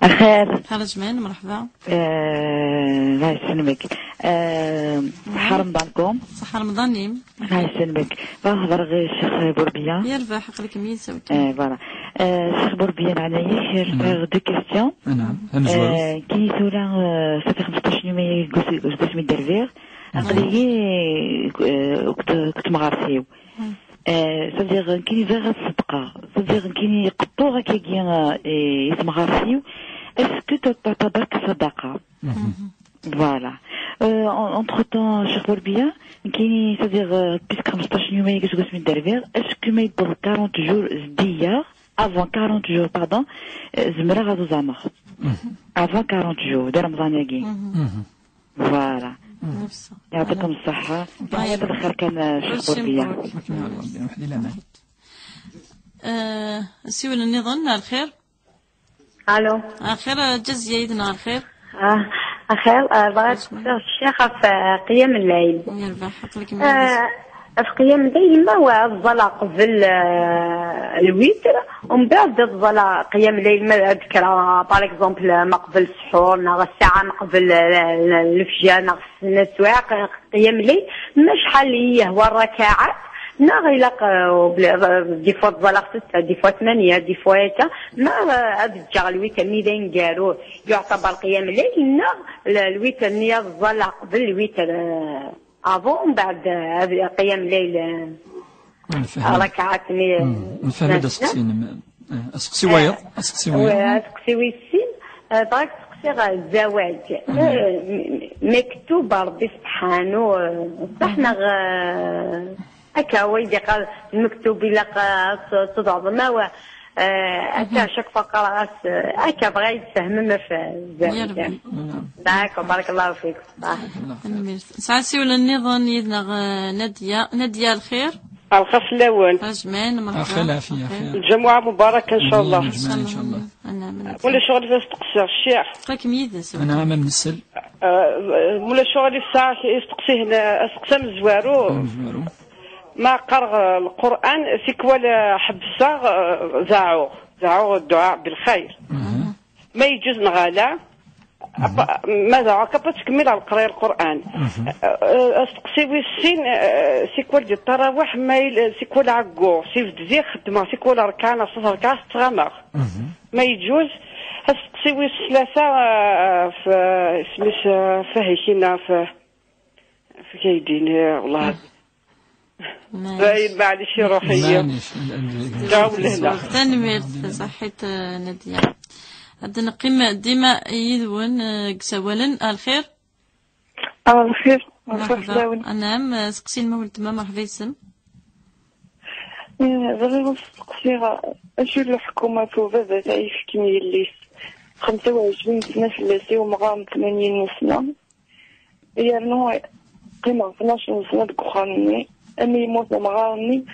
Axir. Xalaj man, merḥba. Eh, la yesselmek. آه، صحة رمضانكم. صحة رمضان-im. الله يسلمك. بغا نهضر غير الشيخ بوربية. يربح، عقلك مية سوت. آه، voilà. آه، الشيخ بوربية، أنا ياك دو كيستيون. نعم، هم زوارو. آه، كي سولا، آه، صافي خمسطاش يوم يقول سميت درفيغ. عقلي، آه، كنت، كنت مغارسيو. آه، صديق كي زاغ الصدقة، صديق كي يقطو هكا كي، آه، يسمغارسيو. اسكو تعتبر كصدقة؟ Voilà. Euh, en- entre temps, شيخ بوربيا، كاين، c'est-à-dire, euh, puisque خمسطاش يوم هي كتقول من دربير، est-ce que ما يدور quarante jours زدية، avant quarante jours, pardon, euh, زمرة غادو زعما. Avant quarante jours, ديال رمضان ياكي. Voilà. يعطيكم الصحة. طيب. هذا الخير كان، آه، شيخ بوربيا. آه، سيول النظام، الخير. الو. الخير، جزية يدنا الخير. آه، الخير، آه، بغيت نسقسي الشيخ في قيام الليل. يربح، عقلك مية. آه، في قيام الليل ما هو الصلاة قبل، آه، الوتر، ومن بعد الصلاة قيام الليل ما ذكرى، par exemple، ما قبل السحور، ناغ الساعة ما قبل، آه، الفجر، ناغ السنة سواق قيام الليل، ما شحال هي هو الركعات، ناغ إلا ق-، بلا-، des fois الصلاة ستة، des fois ثمانية، des fois هكا، ما، آه، هذا الجغل الوتر ميدان قالوه. يعتبر قيام الليل، لا، الوتر نية الظل قبل الوتر، آه، افون، من بعد، آه، قيام الليل، آه، نفهم. ركعات نية. مم. نفهم هذا نافلة. السقسي، نم-، آه، السقسي وايض، آه، السقسي وايض. وي، السقسي ويسين، آه، بغيت تسقسي غا الزواج. مم. آه، م-، مكتوب ربي سبحانه، آه، صح نغ-، هكا هو يدي قال المكتوب إلا قا-، ت-، تضعض ما هو، آه، هكا شاك فقرة، آه، هكا بغا يتفهم ما في الزواج. يا ربي. نعم. داك، بارك الله فيك. صح. نمير. سعاسي ولا النظام يدنا غ-، نادية. نادية، الخير؟ الخير في الأول. أجمعين، مرحبا. الخير، العافية، الخير. الجمعة مباركة إن شاء الله. إن شاء الله. أنا من ولا شغل في استقصاء الشيخ. قاك ميدس. أنا عامل من السل. آه، ولا شغل الساعة يستقصيه ل-، استقصى من الزوارو. من الزوارو. ما قرأ القرآن، سيكوال حبسة، آه، زعوغ، زعوغ الدعاء بالخير. ما يجوز نغالا. أبا-، ما زعوغ كبا تكمل على القراية القرآن. آه، آه، استقصي ويسين، آه، سيكوال ديال التراويح، ما يل-، سيكوال عقو، سيف دزي خدمة، سيكوال ركعة، نص ركعة، ستغامر. ما يجوز. استقصي ويس ثلاثة، آه، في، اسميس، آه، فهي كينا في، في كيديني، والله. باين، معليش، روحية. معليش، الحمد لله. جاو لهنا. تنميرت، صحيت، آه، نادية. هاد نقيم ديما يدون، آه، سوالا. الخير؟ آه، الخير. مرحبا. مرحبا. نعم، آه، سقسي المولد ما مرحبا يسم. آه، بغيت نسقسي، آه، أشو الحكومة في بابا تعيش كيما يليس؟ خمسة وعشرين سنة فلاسي ومغام ثمانين سنة. يرنو قيمة اثناش سنة ديك وخا مني. أمي يموت مغارني.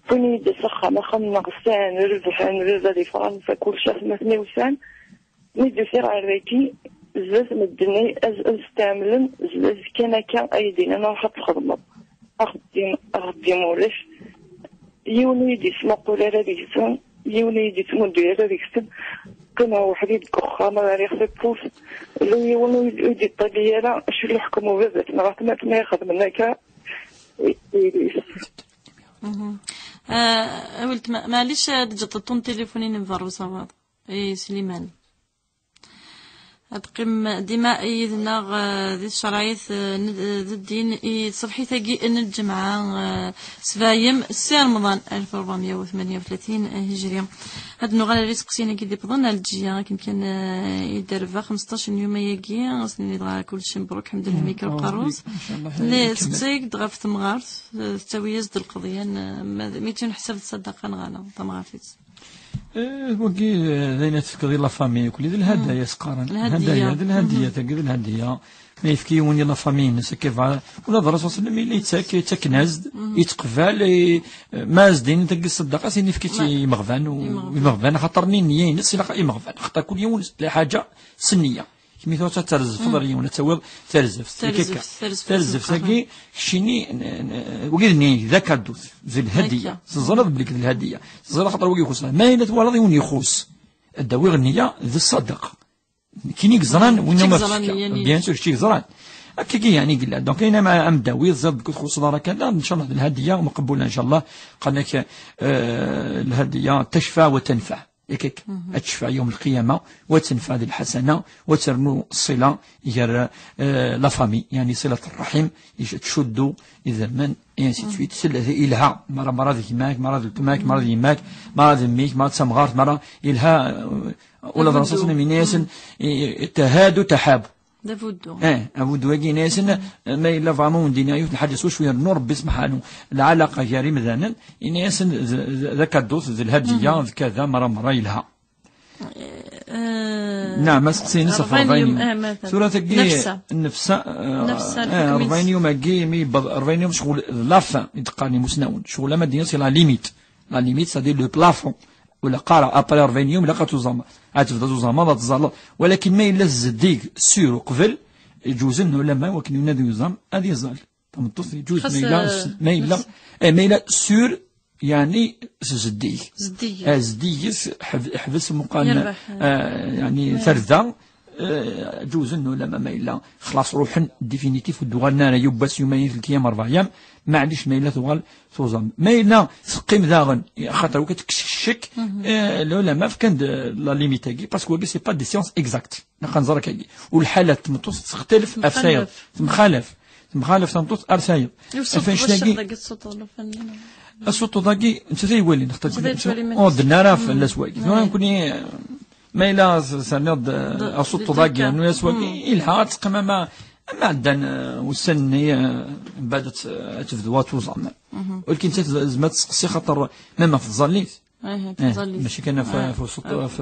فين يدي سخا ما خمنا غسان رزحان رزا دي فرنسا كل شخص ما ثني وسان. مي دو سير عراكي. زاز مدني أز أز تعملن زاز كان كان أيدينا نروح تخدم. أخدم أخدم ولش. يوني دي سما قول على ديكسن. يوني دي سما دو على ديكسن. كنا وحدي ديك وخا ما ريخ في بوس. لو يوني دي طاقية لا شو اللي حكموا بزاف نغاث ما تناخذ منك. مهم. آه، قلت ما-، معليش، آه، جبت الطون تليفوني ننفر وصواب. إيه، سليمان. تقيم ديما يدنا، آه، ذي الشرايط، آه، ند-، آه، ذي الدين، إي، صبحي ثقي إن الجمعة، آه، سبايم، سي رمضان ألف وأربعمية وثمانية وثلاثين هجرية. هاد النغال اللي سقسينا كي دي بضن الجيا، كان كان، آه، يدربها خمسطاش يوم ياكي، غسني دغا كل شيء مبروك، الحمد لله، ميكا القاروس. إن شاء الله. اللي سقسيك دغا في ثمغارت، التاوية زد القضية، ن-، ما-، ميتين حساب الصدقة نغانا، طمغارتيس. إيه، وكي، آه، داينا تفكر ديال لا فامي وكل، ديال الهدايا سقارن. الهدايا. ديال الهدية، تاكد الهدية. ما يفكي يوني لا فامي نس كيف، ولا الرسول صلى الله عليه وسلم اللي يتاك-، يتاك نازد، يتقبل، إيه، ما زدين تاك الصدقة، سين يفكي تي يمغفان و-، يمغفان. يمغفان، خاطر نين نيين نس إلا يمغفان، خاطر كل يوم لا حاجة سنية. كمي ثوت ترزف، فضل يوم تسويض ترزف. ترزف، ترزف، ترزف، ترزف، تاكي، كشيني، ن-، ن-، وقيدني ذاك الدوث، ذي الهدية. هكا. زرد بليك ذي الهدية. زرد خاطر وقي يخص. ما هي نتوالد يوني يخص. الدواوي غنية ذي الصدقة. كيني زران وين ما زران فكا. يعني. بيان سور، شتي زران. Akka i yeɛni yella. Donc, ayen ama amdawi, tẓiḍ deg txuṣṣeḍ ara kan, inchallah, d lhadiya, mqebula, inchallah, qal-ak, euh, lhadiya tecfa wa tenfeɛ. Yakk, ad tecfa yawm lqiyama, wa tenfeɛ di lḥasana, wa ternu ṣṣila gar, euh, la famille, yeɛni ṣilat rraḥim, ic-, tcuddu idammen, et ainsi de suite. Sel-, ilha, mara, mara d gma-k, mara d weltma-k, mara d yemma-k, mara d mmi-k, mara d tamɣart, mara ilha, euh, ula d Rasul sallam yenna-yasen, i-, i-, tahadu taḥabu. D abuddu. Eh, abuddu-agi yenna-yasen, ma yella vraiment ur d-yenni yiwet n lḥaǧa s wacu yernu Rebbi subḥanu lɛalaqa gar imdanen, yenna-yasen d, d, d akadut, d lhadiya, d kada, mara, mara yelha. Eh, naɛam, aseqsi-ines ɣef rebɛin yum, rebɛin yum. Eh, matan. Tura tagi, nefsa. Nefsa, eh, nefsa, eh, lḥukm-is. Rebɛin yum-agi, mi yewweḍ rebɛin yum, ccɣel d la fin, i d-qqaren imusnawen. Ccɣel ama d-yenna c'est la limite. La limite, c'est-à-dire le plafond. Ula qqareɣ, après rebɛin yum, ilaq ad tuẓameḍ. Ad tebda tuẓameḍ, ad tẓalleḍ. Walakin ma yella zeddig sur uqbel, ǧuzen ulama, wakken yunna ad yuẓam, ad iẓall. Tameṭṭut, ǧuz, xas, ma yella, eh, ma yella, nefs- eh, ma yella sur, yeɛni, s zeddig. Zeddig. Eh, zeddig, ḥeb-, ḥbes muqan, yerbeḥ, eh, yeɛni, ma tarda, eh, ǧuzen ulama ma yella, xlaṣ ruḥen, définitif, ur d-uɣalen ara, yiwwas, yumayen, telt ayyam, rebɛa ayyam, maɛlic ma yella tuɣal tuẓam. Ma yella teqqim daɣen, axaṭer wi ad tekcek ccek, eh, lulama fkan-d, eh, la limite-agi, parce que wagi, c'est pas des sciences exactes. Naqan ẓer akkagi. U lḥala n tmeṭṭut textalef ɣef tayeḍ. Temxalaf. Temxalaf tameṭṭut ar tayeḍ. Asuṭṭu-agi, asuṭṭu-agi, netta ay walin, netta ay walin, ur d-nara fell-as wagi. Tura nekni, eh, ma yella terniḍ, eh, asuṭṭu-agi, rnu-yas wagi, ilha ad teqqim ama, ama ɛeddan, eh, ussan-nni, eh, mbaɛd ad t-, ad tebdu ad tuẓam. Walakin netta tezmer ad tseqsi xaṭer ma ma tẓallit. Eh, mačči kan ɣef, ɣef usuṭṭu, ɣef,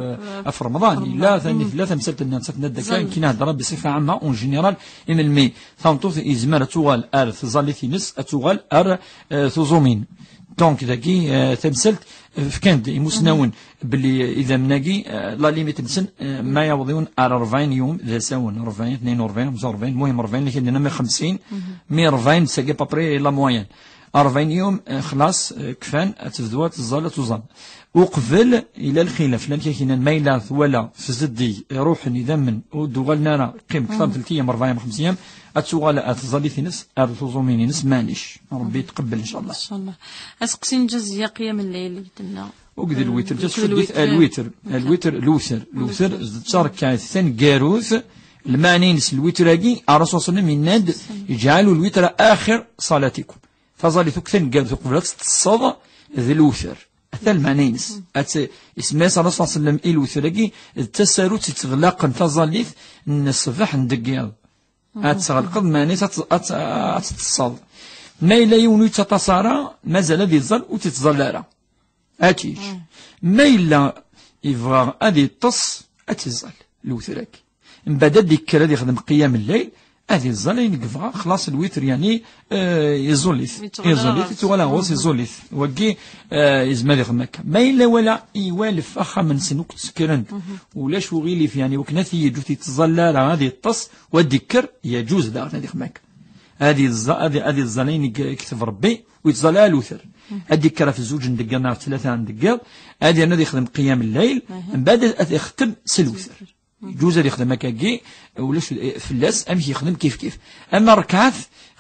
ɣef Remḍan. Yella, tani tella tamsalt-nni, nettat n ddakka, nekkin heddreɣ bṣifa ɛamma, en général, imelmi tameṭṭut yezmer ad tuɣal ar tẓallit-ines, ad tuɣal ar, eh, tuẓumin. Donc, dagi, eh, tamsalt, eh, fkan-d imusnawen belli idammen-agi, eh, la limite-nsen, eh, ma yaweḍ yiwen ar rebɛin yum, d asawen, rebɛin, tnayen u rebɛin, xemsa u rebɛin, muhim rebɛin, lakin dinna mi xemsin, mi rebɛin, c'est à peu près la moyenne. Rebɛin yum, eh, xlaṣ, eh, kfan, ad tebdu ad tẓall, ad tuẓam. Uqbel, yella lxilaf, llan kra yennan ma yella twala f zeddig, iruḥen idammen, ur d-uɣalen ara, qqim kter n telt ayyam, rebɛa ayyam, xemsa ayyam, ad tuɣal ar tẓallit-ines, ar tuẓumin-ines, maɛlic. Rebbi yetqebbel, incallah. Incallah. Aseqsi n Ǧaziya, qiyam n-layl, i d-tenna. Ur d lwitr, eh, ǧas ur d lwitr, lwitr, lwitr, lwitr, d tarekkat taneggarut, lmeɛna-ines lwitr-agi, Ṛṛasul ṣalla Llahu ɛalayhi wa sallam yenna-d, اجعلوا الوتر آخر صلاتكم. Taẓallit akk taneggarut uqbel ad teṭṭseḍ d lewter. Ata lmeɛna-ines. Ad tt-, isemma-yas Ṛṛasul ṣalla Llahu ɛalayhi wa sallam i lewter-agi, d tasarut i tt-iɣlaqen taẓallit n ṣṣbeḥ n deg yiḍ. Ad tt-tɣelqeḍ, meɛna-ines ad tt-, ad tt-, ad teṭṭseḍ. Ma yella yiwen ur yettaṭas ara, mazal ad iẓẓal, ur tt-ittẓalla ara. Ad tt-yečč. Ma yella yebɣa ad yeṭṭes, ad tt-iẓẓal, lewter-agi. Mbeɛd ad d-yekker ad yexdem qiyam n-layl, ad iẓẓal ayen i yebɣa, xlaṣ lwitr, yeɛni, eh, iẓẓul-it. Yettɣalla iẓẓul-it, ɣur-s. Yettɣalla ɣur-s, iẓẓul-it. Wagi, eh, yezmer ad yexdem akka. Ma yella wala iwalef axxam-nsen akk ttekkren, ulac uɣilif, yeɛni, wakken ad t-yeǧǧ ur t-yettẓalla ara, ad yeṭṭes, u ad d-yekker, yeǧuz daɣen ad yexdem akka. Ad yeẓẓa-, ad, ad iẓẓal ayen i yekteb Rebbi, u yettẓalla lewter. Ad d-yekker ɣef zzuǧ n deg yiḍ neɣ tlata n deg yiḍ, ad yernu ad yexdem qiyam n-layl, mbeɛd ad yextem s lewter. Yeǧuz ad yexdem akkagi, ulac, eh, fell-as, amek yexdem kif kif. Ama rrekɛat,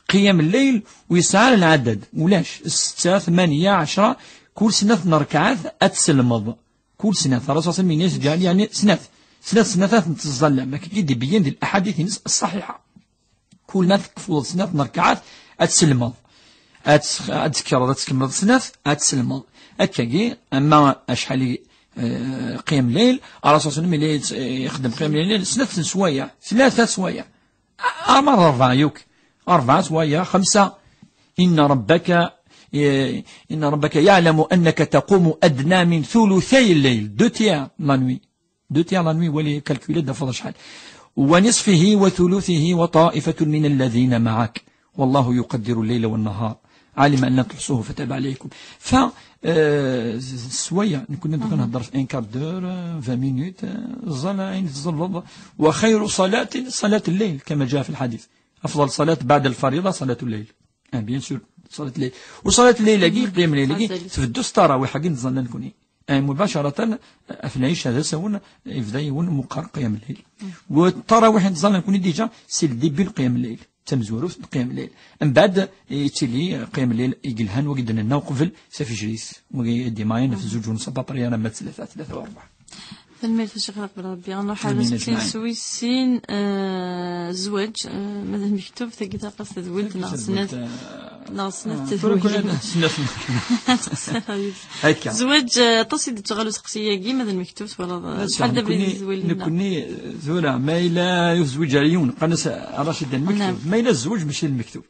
qiyam n-layl, ur yesɛi ara lɛadad, ulac, setta, tmanya, ɛecra, kul snat n rrekɛat ad tselmeḍ. Kul snat, Ṛṛasul ṣalla Llahu ɛalayhi wa sallam yenna-yas, ǧɛal, yeɛni, snat. Snat, snat ad tent-teẓẓallam, akkagi i d-ibeyyen di laḥadit-ines ṣṣaḥiḥa. Kul ma tekfuḍ snat n rrekɛat, ad tselmeḍ. Ad ts-, ad tekkreḍ, ad tkemmleḍ snat, ad tselmeḍ. Akkagi, ama acḥal i, eh, qiyam n-layl, Ṛṛasul ṣalla Llahu ɛalayhi wa sallam yella yett-, ixeddem qiyam n-layl snat n sswayeɛ, tlata sswayeɛ. Ama rebɛa yakk, rebɛa sswayeɛ, xemsa. إن ربك، eh, إن ربك يعلم أنك تقوم أدنى من ثلثي الليل, deux tiers la nuit. Deux tiers la nuit, wali calculer, d afeḍ acḥal. ونصفه وثلثه وطائفة من الذين معك. والله يقدر الليل والنهار. علم أن لن تحصوه فتاب عليكم. Fa, eh, s-, sswayeɛ, nekni d-, kan nhedder f un quart d'heure, eh, vingt minutes, eh, ẓẓal ayen tẓalleḍ. وخير صلاة صلاة الليل، كما جاء في الحديث. أفضل صلاة بعد الفريضة صلاة الليل. Ah, bien sûr, ṣalat llayl. U ṣalat llayl-agi, qiyam llayl-agi, tbeddu s ttarawiḥ-agi nettẓalla nekni. Eh, mubacaratan, af lɛica d asawen, yebda yiwen meqqar qiyam llayl. U ttarawiḥ i nettẓalla nekni déjà, c'est le début n qiyam llayl. tamezwarut n qiyam lleyl. Mbeɛd yettili qiyam lleyl i yelhan, wagi d-nenna uqbel, s afejr-is, wagi dima yenna f zuǧ u nṣ, à peu près, alamma d tlata, tlata u rbeɛ. Tanemmirt a Ccix Laqbel Ṛebbi. Nruḥ ar aseqsi s wis sin, eh, zzwaǧ, eh, ma d lmektub, tagi taqas tedwilt neɣ snat, neɣ snat tedwilin. Snat. Akka. Zzwaǧ, eh, aṭas i d-yettɣal useqsi-agi, ma d lmektub twalaḍ, eh, acḥal d abrid i tedwilin? Nekkni, eh, tura, ma yella ur tezwiǧ ara yiwen, qqaren-as Racid d lmektub. Ma yella zzwaǧ mačči d lmektub.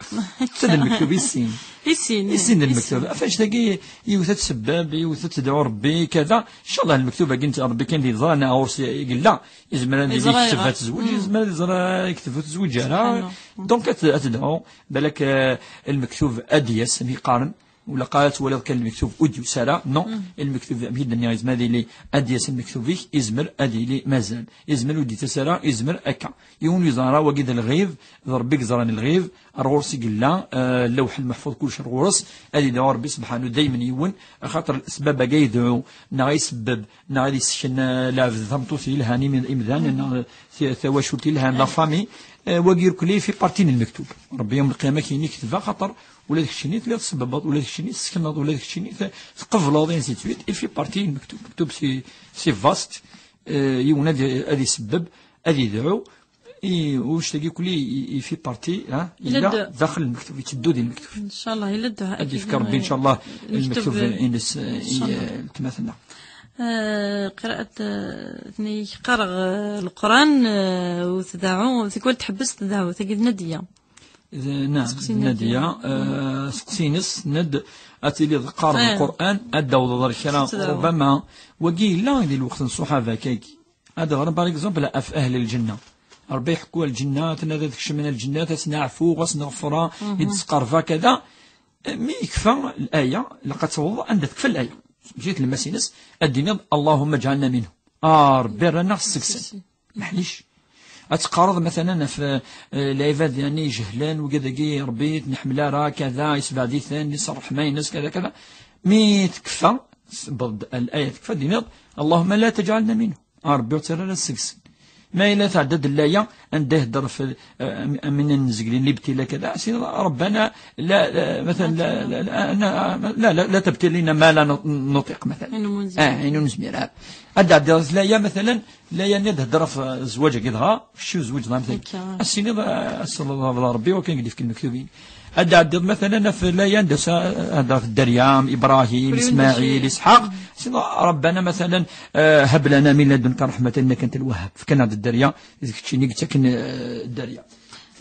Ta d lmektub i sin. I sin, i sin d lmektub. Ɣef annect-agi, yiwet ad tsebbeb, yiwet ad tedɛu Rebbi, kada. Incallah lmektub-agi n Rebbi kan d-yeẓra, neɣ ɣur-s i yella. Yezmer ad yili yekteb ad tezweǧ, yezmer ad yeẓra yekteb ur tezweǧ ara. Donc ad t-, ad tedɛu. Balak, eh, lmektub ad d-yas, am yeqqaren. Ula qa ad twaliḍ kan lmektub ur d-yusi ara. Non, lmektub, am i d-nniɣ, yezmer ad yili ad d-yas lmektub-ik, yezmer ad yili mazal. Yezmer ur d-yettas ara, yezmer akka. Yiwen ur yeẓra ara, wagi d lɣib, d Rebbi i yeẓran lɣib, ar ɣur-s i yella, eh, Lawḥ Lmeḥfuz, kullec ar ɣur-s, ad yedɛu Rebbi subḥanu daymen yiwen, axaṭer s baba-agi yedɛu, neɣ isebbeb, neɣ ad yessken, eh, lɛebd tameṭṭut yelhan imi-, imdanen, neɣ ti-, tawacult yelhan, la famille, eh, wagi irkelli fait partie n lmektub. Rebbi yawm lqiyama ad k-yini ketbeɣ, axaṭer ula d keččini telliḍ tsebbebeḍ, ula d keččini tessekneḍ, ula d keččini te-, tqebleḍ, ainsi de suite, il fait partie n lmektub. Lmektub c'est, c'est vaste, eh, yiwen ad, ad isebbeb, ad yedɛu, i, ulac tagi kulli, i, i fait partie, ha, yella daxel lmektub, yetteddu di lmektub. Incallah, yella dduɛa. Ad yefk Rebbi, incallah, lmektub, lmektub-ines, eh, i, eh, letma-tneɣ. Eh, qiraat, eh, tni qqareɣ, eh, Leqran, eh, u tdeɛɛu, tikwal tḥebbes tdeɛɛu, tagi d Nadiya. D-, na, seqsi Nadiya, eh, seqsi-ines, ned, ad tiliḍ qqareḍ Leqran, ad d-awḍeḍ ar kra, ṛubama, wagi yella di lweqt n ṣṣuḥaba, kagi. Ad ɣren, par exemple, ɣef ahl lǧenna. Rebbi iḥekku ar lǧenna, tenna ad kecmen ar lǧenna, ad sen-aɛfu, ad sen-ɣefra, i d-sqerba, kada. Mi yekfa laya, ilaq ad tawḍeḍ anda tekfa laya. Mačči d lemmas-ines, ad d-tiniḍ, "Allahumma ǧɛalna minhu." Ah, Rebbi, rran-aɣ seg-sen. Maḥlic. Ad teqqareḍ, matalan, ɣef, eh, lɛibad, yani, ijehlen, wigad-agi, Rebbi, ur ten-iḥemmel ara, kada, yesbeɛd-iten, yesseṛḥem-ines, kada, kada. Mi tekfa, tewweḍ-d laya tekfa, ad d-tiniḍ, "Allahumma la tajɛalna minhu." A Rebbi, ur ttara ara seg-sen. Ma yella tɛedda-d laya, anda ihedder f-, eh, am-, am win nezgel libtila kada, sini Rabbana la, la, مثلا, la, la, la, la, la, la, la tabtilina ma la nu-, nutiq, مثلا. Ayen ur nezmir. Ah, ayen ur nezmir ara. Ad d-tɛeddi laya, مثلا, laya-nni ad d-tehder ɣef, eh, zzwaǧ-agi dɣa, kečč ur tezwiǧeḍ ara, مثلا. Akka. Ad s-tiniḍ, eh, ad s-tiniḍ, "Rebbi, wa kan i k-d-ifken lmektub-inek." Ad d-tɛeddiḍ, matalan, ɣef laya anda s-, ad d-tehder Dderya, Ibṛahim, Ismaɛil, Isḥaq, sina, Rabbana, matalan, eh, hab lana min ladunka raḥmatan innaka antal wahhab. Fkan-aɣ-d dderya, d keččini i yettaken, eh, dderya.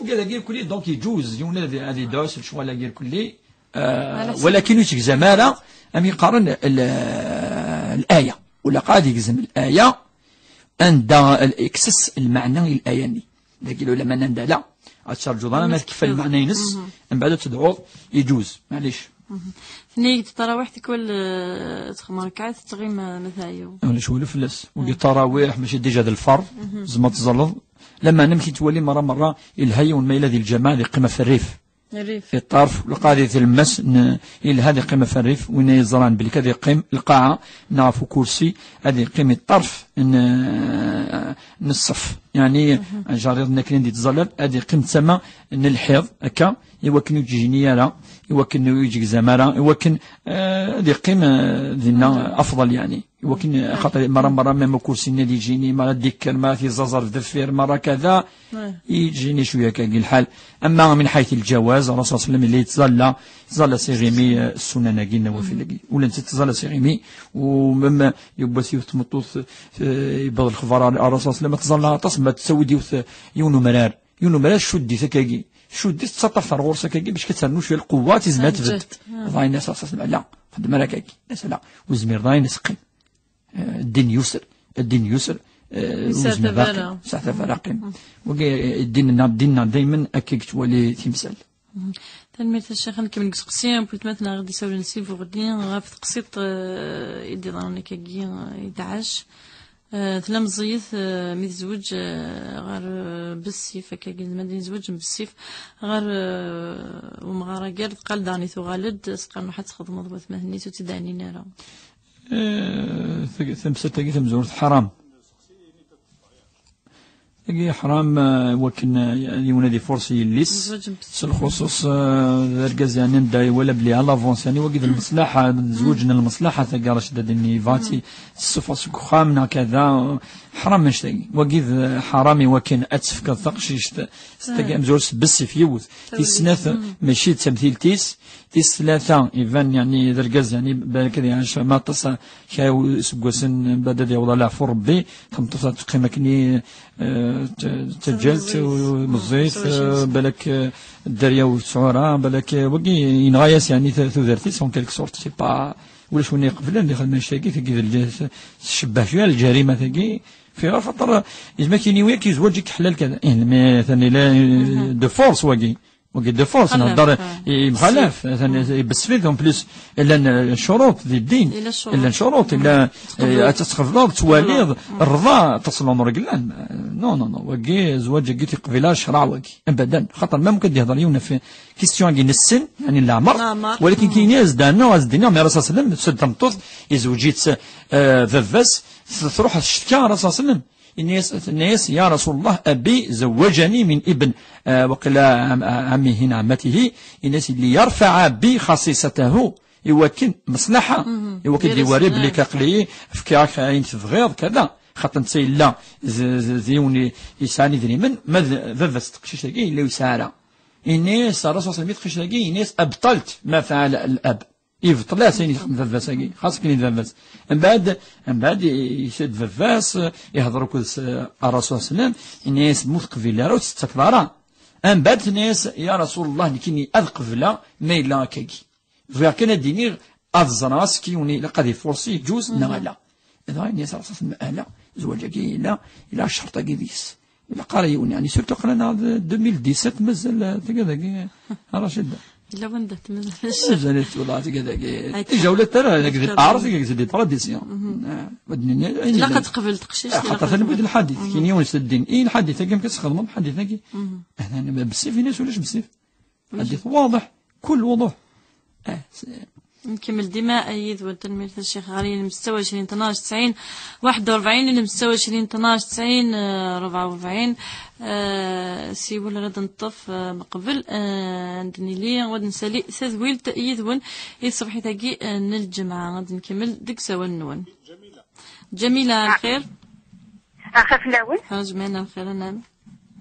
Ugad-agi irkelli, donc, yeǧuz, yiwen ad, ad yedɛu s lecɣal-agi irkelli, eh, walakin ur yettgzam ara, am yeqqaren, l-, laya. Ulaq ad yegzem laya, anda, l-, yekkes lmeɛna i laya-nni. Dagi lulama nnan-d ala, ad terǧuḍ ara ma tekfa lmeɛna-ines, mbeɛd ad tedɛuḍ, yeǧuz, maɛlic. Tenna-yi-d ṭarawiḥ tikwal, eh, txedmeḍ rrekɛat, tettɣim, eh, ma teɛyiḍ. Ulac walu fell-as. Wagi ṭarawiḥ, mačči déjà d lferḍ, tzemreḍ teẓẓalleḍ. Lameɛna amek i tettwali merra merra, yelha yiwen ma yella di lǧameɛ ad yeqqim ɣef rrif. Rrif. Iṭṭerf, lqaɛa di tlemmast, n-, yelha ad yeqqim ɣef rrif, win ay yeẓran belli ad yeqqim lqaɛa neɣ ɣef ukursi, ad yeqqim iṭṭerf n, n ṣṣef. Yeɛni, ajerriḍ-nni akken i d-yettẓallal, ad yeqqim d tama n lḥiḍ, akka, i wakken ur yettjini ara, i wakken ur yettgzam ara, i wakken, eh, ad yeqqim, eh, dinna afḍal, yeɛni. I wakken, eh, xaṭer merra, merra, même akursi-nni ad yettjini, merra ad d-yekker, merra ad t-yeẓẓaẓer ɣef deffir, merra kada, yettjini cwiya akka deg lḥal. Ama min ḥayt lǧawaz, Rasul sallam yella yettẓalla, yettẓalla s iɣimi, eh, ssunan-agi, nnawafil-agi. Ula netta yettẓalla s iɣimi, u même yewwa-t yiwet tmeṭṭut, eh, yewweḍ lexbar ar Rasul sallam, tettẓalla aṭas, ma tettawi-d yiwet, eh, yiwen umrar. Yiwen umrar, cudd-it akkagi. Cudd-it, tettaṭṭaf ar ɣur-s akkagi, bac ad ternu cwiya lqewwa, tizmert tbedd. Ḍayen-as Rasul sallam, la, xdem ara akkagi. As, la, ur zmireḍ ara, as qqim. Eh, ddin yusr, ddin yusr, eh, ur zmireḍ ara qqim. Yesɛa tabarra, qqim. Wagi, eh, ddin-nneɣ, ddin-nneɣ daymen akka i yettwali timsal. Tanemmirt a Ccix, ad nkemmel deg useqsi n weltma-tneɣ i ɣ-d-isawlen si Buɣni ɣef teqsiṭ, eh, i d-iḍran akkagi, eh, i d-tɛac. Eh, tella meẓẓiyet, eh, mi tezweǧ, eh, ɣer, eh, Bessif, akkagi, ma d-, yezweǧ n Bessif, ɣer, eh, umɣar-agi, ar teqqal daɣen i tuɣal-d, s-qqaren ruḥ ad txedmeḍ watmaten-is ur tt-id-ɛnin ara. Eh, tag-, tamsalt-agi tamezwarut ḥaram. Tagi ḥram, eh, wakken, eh, yiwen ad ifurṣ yelli-s. S lxuṣuṣ, eh, d argaz, yani, anda iwala belli à l'avance, yani, wagi d lmeṣlaḥa, zewǧ n lmeṣlaḥa, tagi ara s-d-adin yebɣa ad tt-ssufɣeḍ seg uxxam neɣ kada. Ḥram annect-agi. Wagi d ḥram i wakken ad tefkeḍ taqcict s tagi amzur s bessif yiwet. Tis snat, mačči d tamtilt-is. Tis tlata, iban, yani, d argaz, yani, balak ad iɛac ma aṭas, kra iseggasen, bad ad yaweḍ leɛfu Rebbi, tameṭṭut ad teqqim akkenni, eh, t-, teǧǧalt, meẓẓiyet, eh, balak, eh, dderya ur tesɛu ara, balak, eh, wagi yenɣa-yas, yani, t-, tudert-is, en quelque sorte, c'est pas, ulac win iqeblen, di xedma annect-agi, tagi d l-, tcebbeh cwiya lǧarima-tagi, fi ɣer xaṭer, yezmer ad k-yini wi ak-yezwaǧ-ik ḥlal kan. Ih, mais atan ila, de force, wagi. Wagi de force, nehder, yemxalaf, atan, ibessef-it, en plus, llan, eh, ccuruṭ di ddin, llan ccuruṭ, illa, eh, ad tqebleḍ, twaliḍ, rrḍa, تصل عمرك, llan. Non, non, non, wagi, zzwaǧ-agi tiqbila ccreɛ wagi, abadan, xaṭer ma mumkin ad d-yehder yiwen ɣef question-agi nessen, yani leɛmer, walakin kini as-d-anna, as-d-iniɣ, mi ara s-asellem, s-d tameṭṭut, izewǧ-itt, eh, baba-s, truḥ tectka ara s-asellem. Ini-as, tenna-yas, يا رسول الله، أبي زوجني من ابن, eh, وقيل عم-, عمه, عمته, ini-as, ليرفع بخصيصته, iwakken maslaḥa, iwakken ad iwari belli aql-i fkiɣ-ak ayen tebɣiḍ, kada. Xaṭer netta yella d, d, d yiwen i, yesɛan idrimen, ma d baba-s teqcict-agi yella ur yesɛi ara. Ini-as, Ṛṛasul صلى الله عليه وسلم, i teqcict-agi, ini-as, أبطلت ما فعل الأب. Ibṭel-as ayen yexdem baba-s-agi, xas akken i d baba-s. Mbeɛd, mbeɛd i-, yusa-d baba-s, ihḍer akked s-, Ṛṛasul صلى الله عليه وسلم, yenna-yas, ma ur teqbil ara, ur tettakeḍ ara. Mbeɛd tenna-yas, يا رسول الله, nekkini ad qebleɣ ma yella akkagi. Bɣiɣ kan ad d-iniɣ, ad ẓreɣ ass-agi win ilaq ad ifurṣi, yeǧǧuz neɣ ala. Dɣa yenna-yas Ṛṛasul صلى الله عليه وسلم, ala, zzwaǧ-agi yella, yella ccerṭ-agi deg-s. Ilaq ara yiwen, yani, surtout aql-aneɣ d deux mille dix-sept, mazal, eh, tagi dagi, a Racid. Yella wanda mazal. Mazal-it, wallah, tagi dagi. Ija ula tara, dagi di Paris, tagi di tradition. Ah, ad nini, ilaq ad teqbel teqcict, ah, xaṭer tanbid lḥadit, kini yiwen s ddin. I lḥadit-agi, amek ad txedmeḍ lḥadit-agi? Ah, nani, ma bessif, ini-as ulac bessif. Lḥadit waḍeḥ, kul wuḍuḥ. Ah, s-, Nkemmel dima yid-wen, tanemmirt a Ccix, ɣer ilem ستة وعشرين اثناش تسعين واحد وأربعين, ilem ستة وعشرين اثناش تسعين, eh, أربعة وأربعين. Eh, siwel ara d-neṭṭef, eh, meqbel, eh, ad d-nili, ad nsali tadwilt yid-wen i tṣebḥit-agi, eh, n lǧemɛa. Ad nkemmel deg usawal-nwen. Ǧamila, lxir? Axir fell-awen. Ḥaǧ Mɛina, lxir, anɛam.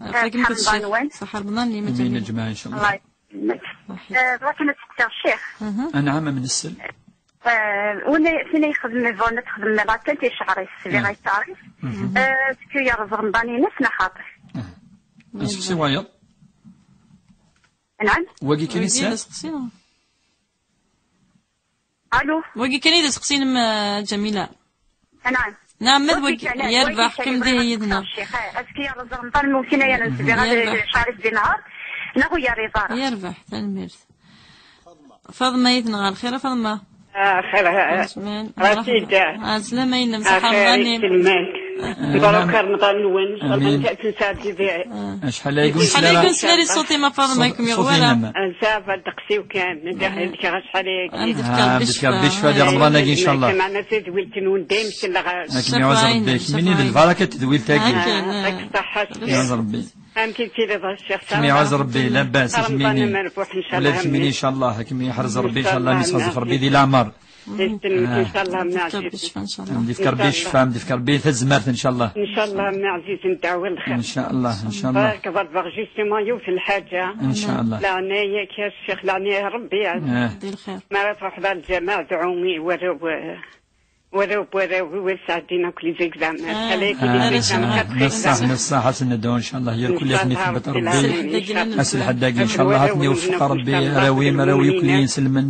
Ṣaḥa Remḍan-nwen. Ṣaḥa Remḍan-nni, ma Ǧamila. Amin, a ǧemɛa, incallah. Allah Eh, bɣiɣ kan ad steqsiɣ ccix. Anɛam, am nsel. Eh, win ay, tin ay ixedmen, bɣan ad texdem la tête i ccɛer-is, sliɣ ay ttaṛif. Eh, est-ce que yerreẓ Remḍan-ines neɣ xaṭi? Ad nseqsi wayeḍ? Anɛam? Wagi kan i tesɛiḍ? Allo? Wagi kan i d aseqsi-inem, eh, Ǧamila. Anɛam. Nɛam, ma d wagi, yerbeḥ, kem dihi yid-neɣ. Ccix, eh, est-ce que yerreẓ Remḍan, mumkin ad nesbiɣ ad yerbeḥ. Ccɛer-is di nnhar, neɣ ur yerriẓ ara? Yerbeḥ, tanemmirt. Faḍma yid-neɣ, lxir a Faḍma. Ah, xir, ah, ah. Ɛeslama-inem, ṣaḥa Remḍan-im. Mbaruk Remḍan-nwen, amin. Acḥal aya ur nesli ara ṣṣut-im a Faḍma, kem yuɣ wara. Ansa, d ddeqs-iw kan, d acḥal aya. Ad d-yefk Rebbi ccfa. Ad d-yefk Rebbi ccfa di Remḍan-agi, incallah. Meɛna tadwilt-nwen dayem selleɣ-as. Ad kem-iɛuzz Rebbi, kemmini d lbaraka tedwilt-agi. Ad kem-iɛuzz Rebbi. Amek i tiliḍ a Ccix? Ad kem-iɛuzz Rebbi, labas, a kemmini. Ula d kemmini, incallah, ad kem-iḥrez Rebbi, incallah, ad kem-iseɛẓeg Rebbi di leɛmer. Ad d-yefk Rebbi ccfa, incallah. Ad d-yefk Rebbi ccfa, ad d-yefk Rebbi tazmert, incallah. Incallah, a mmi ɛzizen, dɛu lxir. Incallah, incallah. Barek, ḍelbeɣ justement yiwet n lḥaǧa. Incallah. Leɛnaya-k a Ccix, leɛnaya Rebbi. Di lxir. Mi ara truḥeḍ ɣer lǧameɛ, dɛu i warraw, warraw, warraw, wid sɛeddin akk les examens. Ala, ala, ala, ala. Neṣṣaḥ, neṣṣaḥ, ad sen-nedɛu, incallah, yal kulli ad ten-itbeṭ Rebbi. Ass lḥedd-agi, incallah, ad ten-iwefeq Rebbi, arraw-im, arraw yakk n yinselmen,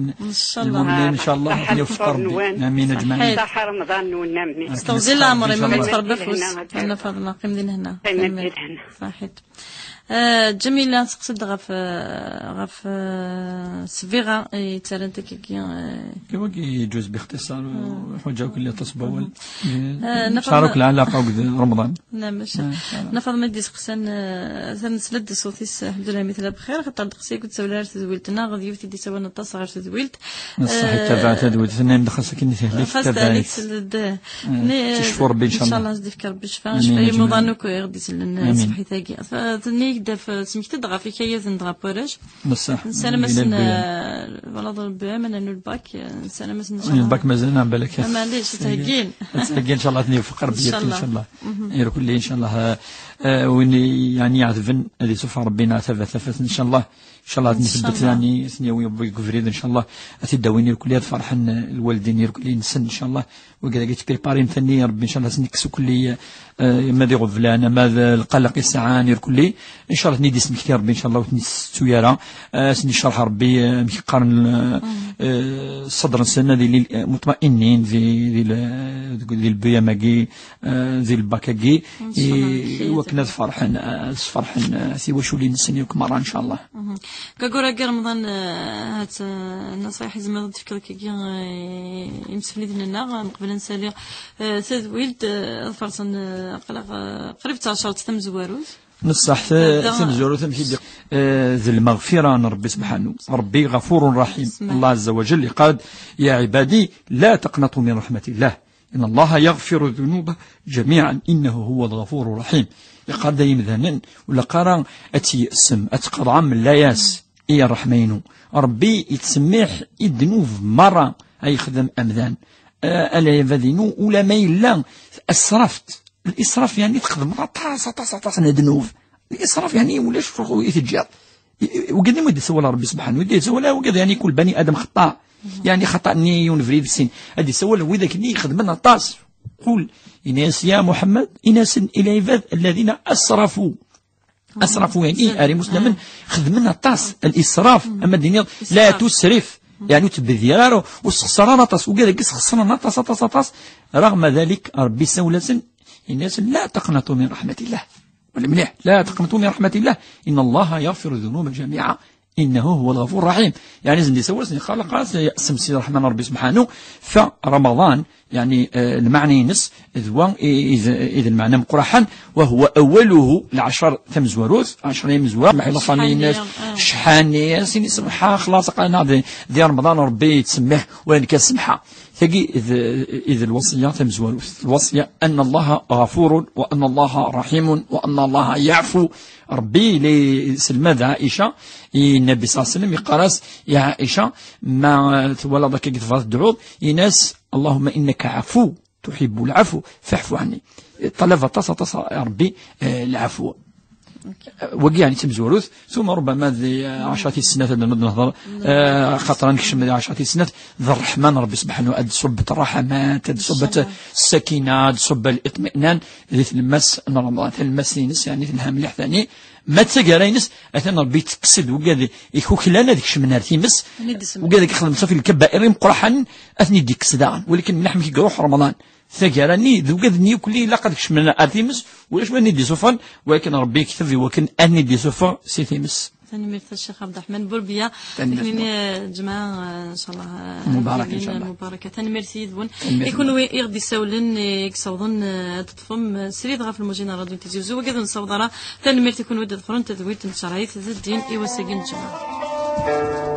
lmumnin, incallah, ad ten-iwefeq Rebbi. Amin, a ǧemɛa. Ṣaḥa Remḍan-nwen, amin. S teɣzi n leɛmer-im, a Rebbi afus. Anna Faḍma, qqim di lehna. Tanemmirt. Ṣaḥit. Ah, Ǧamila teqsed ɣef, ah, ɣef, ah, sbiɣa i ttarran takagi, ah. Wagi yeǧuz bixtisar, ḥwaǧa akk aṭas n wawal. Ah, Nna Faḍma. Ttɛaruk lɛalaqa akked Remḍan. Nna, maca. Ah, ah. Nna Faḍma i d-iseqsan, ah, atan nesla-d ṣṣut-is, alḥemdulillah, mi tella bxir, xaṭer ddeqs-agi ur d-tsawel ara tedwilt-nneɣ, d yiwet i d-isawalen aṭas ɣer tedwilt. Ṣṣeḥ, eh, yettabaɛ tadwilt, tenna-yam-d xas akken i tehlek, xas tehlek, tettabaɛ-itt. Tehlek, eh, ticfu Ṛebbi, incallah. Incallah, ad s-d-yefk Ṛebbi ccfa, amin, ncfa i yimuḍan akk i ɣ-d-isellen, eh, ṣṣbeḥit-agi. Tenna-yak-d ɣef, tesmekti-d ɣef ikayaden d ɣef warrac. Ṣṣeḥ. Nessaram-asen, eh, wala d Ṛebbi, ma nernu lbak, eh, nessaram-asen, incallah. Lbak mazal neɣ balak. Ah, maɛlic, ad t-heggin. Ad t-heggin, incallah, ad ten-iweffiq Ṛebbi, incallah. Incallah. Mhm. Irkelli, incallah, eh, eh, win i, yeɛni, iɛetben, ad isufeɣ Ṛebbi neɣ tafat, tafat, incallah. Incallah, ad ten-isebbet, incallah. Yeɛni, ad ten-yawi Ṛebbi deg ubrid, incallah. Ad t-id-awin irkelli, ad ferḥen, eh, lwaldin irkelli-nsen, incallah. Wigad-agi ttpriparin tanni, Ṛebbi, incallah, ad sen-ikkes ukelli, eh, ma d iɣeblan, ma d lqalaq i sɛan irkelli. Incallah, ad ten-id-ismekti Ṛebbi, incallah, ur ten-isettu ara. Eh, ad sen-icerḥ Ṛebbi, eh, amek qqaren, eh, eh, ṣṣedr-nsen, ad ilin, eh, muṭmainin di, di, di, di lbuyam-agi, eh, di lbak-agi, incallah, i, i wakken ad ferḥen, eh, ad sferḥen, eh, tiwaculin-nsen yakk merra, incallah. Mhm. Deg waggur-agi Remḍan, eh, hat, eh, nnaṣayeḥ i tzemreḍ ad d-tefkeḍ akkagi, eh, imsefliden-nneɣ, eh, meqbel ad nsali, eh, tadwilt, eh, ad ferṣen, eh, aql-aɣ, eh, qrib d taɛecṛt tamezwarut. Ṣṣeḥ, ta-, tamezwarut amek i d-, eh, d lmeɣfira n Ṛebbi subḥanu. Ṛebbi ɣafurun raḥim. Subḥanu. Allah azza wa jall iqal-d: يا عبادي لا تقنطوا من رحمة الله. إن الله يغفر الذنوب جميعا إنه هو الغفور الرحيم. Yeqqar-d ay imdanen, ur ilaq ara ad tyeɛsem, ad tqeḍɛem layas i ṛṛeḥma-inu. Ṛebbi yettsemmiḥ i ddnub merra ay yexdem amdan. A, a lɛibad-inu, ula ma yella asraft, lisraf, yeɛni txedmeḍ aṭas, aṭas, aṭas n ddnub. Lisraf, yeɛni ulac i teǧǧiḍ. I, i, wigad i d-isawal Ṛebbi subḥanu, i d-isawal, wigad, yeɛni, kul bani Adam xeṭṭa. Yeɛni xaṭa-nni yiwen ubrid sin. Ad d-isawal widak-nni ixedmen aṭas. قل, ini-as, ya Muḥemmed, ini-asen, i lɛibad alladina asrafu. Asrafu, yeɛni, ar imusnamen, xedmen aṭas. Al-israf, ama d-tiniḍ, la tusrif. Yeɛni, ur ttbeddir ara, ur sexṣar ara aṭas. Wigad-agi sxeṣren aṭas, aṭas, aṭas. Raɣma dalik, Ṛebbi isawel-asen, ini-asen, la taqnatu min raḥmatillah. Wala mliḥ. لا تقنطوا من رحمة الله إن الله يغفر الذنوب جميعا إنه هو الغفور الرحيم. Yeɛni, ad sen-d-isawel, ad sen-iqqar, qqar-as, yeɛsem si ṛṛeḥma n Ṛebbi subḥanu. Fa Remḍan, yeɛni, eh, lmeɛna-ines d wa i, i d, i d lmeɛna meqqraḥen, وهو أوله العشر tamezwarut, ɛecṛa imezwar, meḥi lxami-ines, ccḥani, ah, ccḥani, ad sen-isemḥa, xlaṣ, aql-aneɣ di, di Remḍan, Ṛebbi yettsemmiḥ, wa nekk ad semḥeɣ. Tagi d, i d lwaṣiyya tamezwarut. Lwaṣiyya, أن الله غفور وأن الله رحيم وأن الله يعفو. Ṛebbi la iselmad Ɛica i Nnbi ṣalla Llahu ɛalayhi wa sallam, yeqqar-as, ya Ɛica, ma twalaḍ akka deg tebɣa tedɛuḍ, ini-as, اللهم إنك عفو تحب العفو فاعف عني. Ṭṭalab aṭas, aṭas, a Ṛebbi, eh, lɛafwa. Wagi, yeɛni, d tamezwarut, ثم ربما di ɛecṛa tis snat ad nehḍer, eh, xaṭer ad nekcem di ɛecṛa tis snat, d ṛṛeḥma n Ṛebbi subḥanu, ad d-ṣubbet ṛṛaḥamat, ad d-ṣubbet ssakina, ad d-ṣubb liṭminan di tlemmast n Remḍan. Talemmast-ines, yeɛni, telha mliḥ tani. Ma d taggara-ines, atan Ṛebbi yettekkes-d wigad ikuklan ad kecmen ar times, wigad i ixedmen ṣafi lkabair imeqqraḥen, ad ten-id-ikkes daɣen. Walakin mliḥ amek i iruḥ Remḍan. Taggara-nni, d wigad-nni akk ilaq ad kecmen ar times, ulac win i d-isuffɣen, walakin Ṛebbi yekteb i wakken ad ten-id-isuffeɣ si times. Tanemmirt a Ccix Ɛebderreḥman Burbiya. Tanemmirt. Tikni-nni, eh, ǧemɛa, eh, ncallah, eh, mubaraka, ncallah. Mubaraka. Tanemmirt yid-wen. Tanemmirt. I kunwi i ɣ-d-isawlen, eh, i yessawḍen, eh, ad teṭṭfem, eh, srid ɣef lmujin n Ṛadyu Tizi Uzzu, wagi ur nessaweḍ ara. Tanemmirt i kunwi d-iḍefren tadwilt n tcerɛit d ddin i wass-agi n lǧemɛa.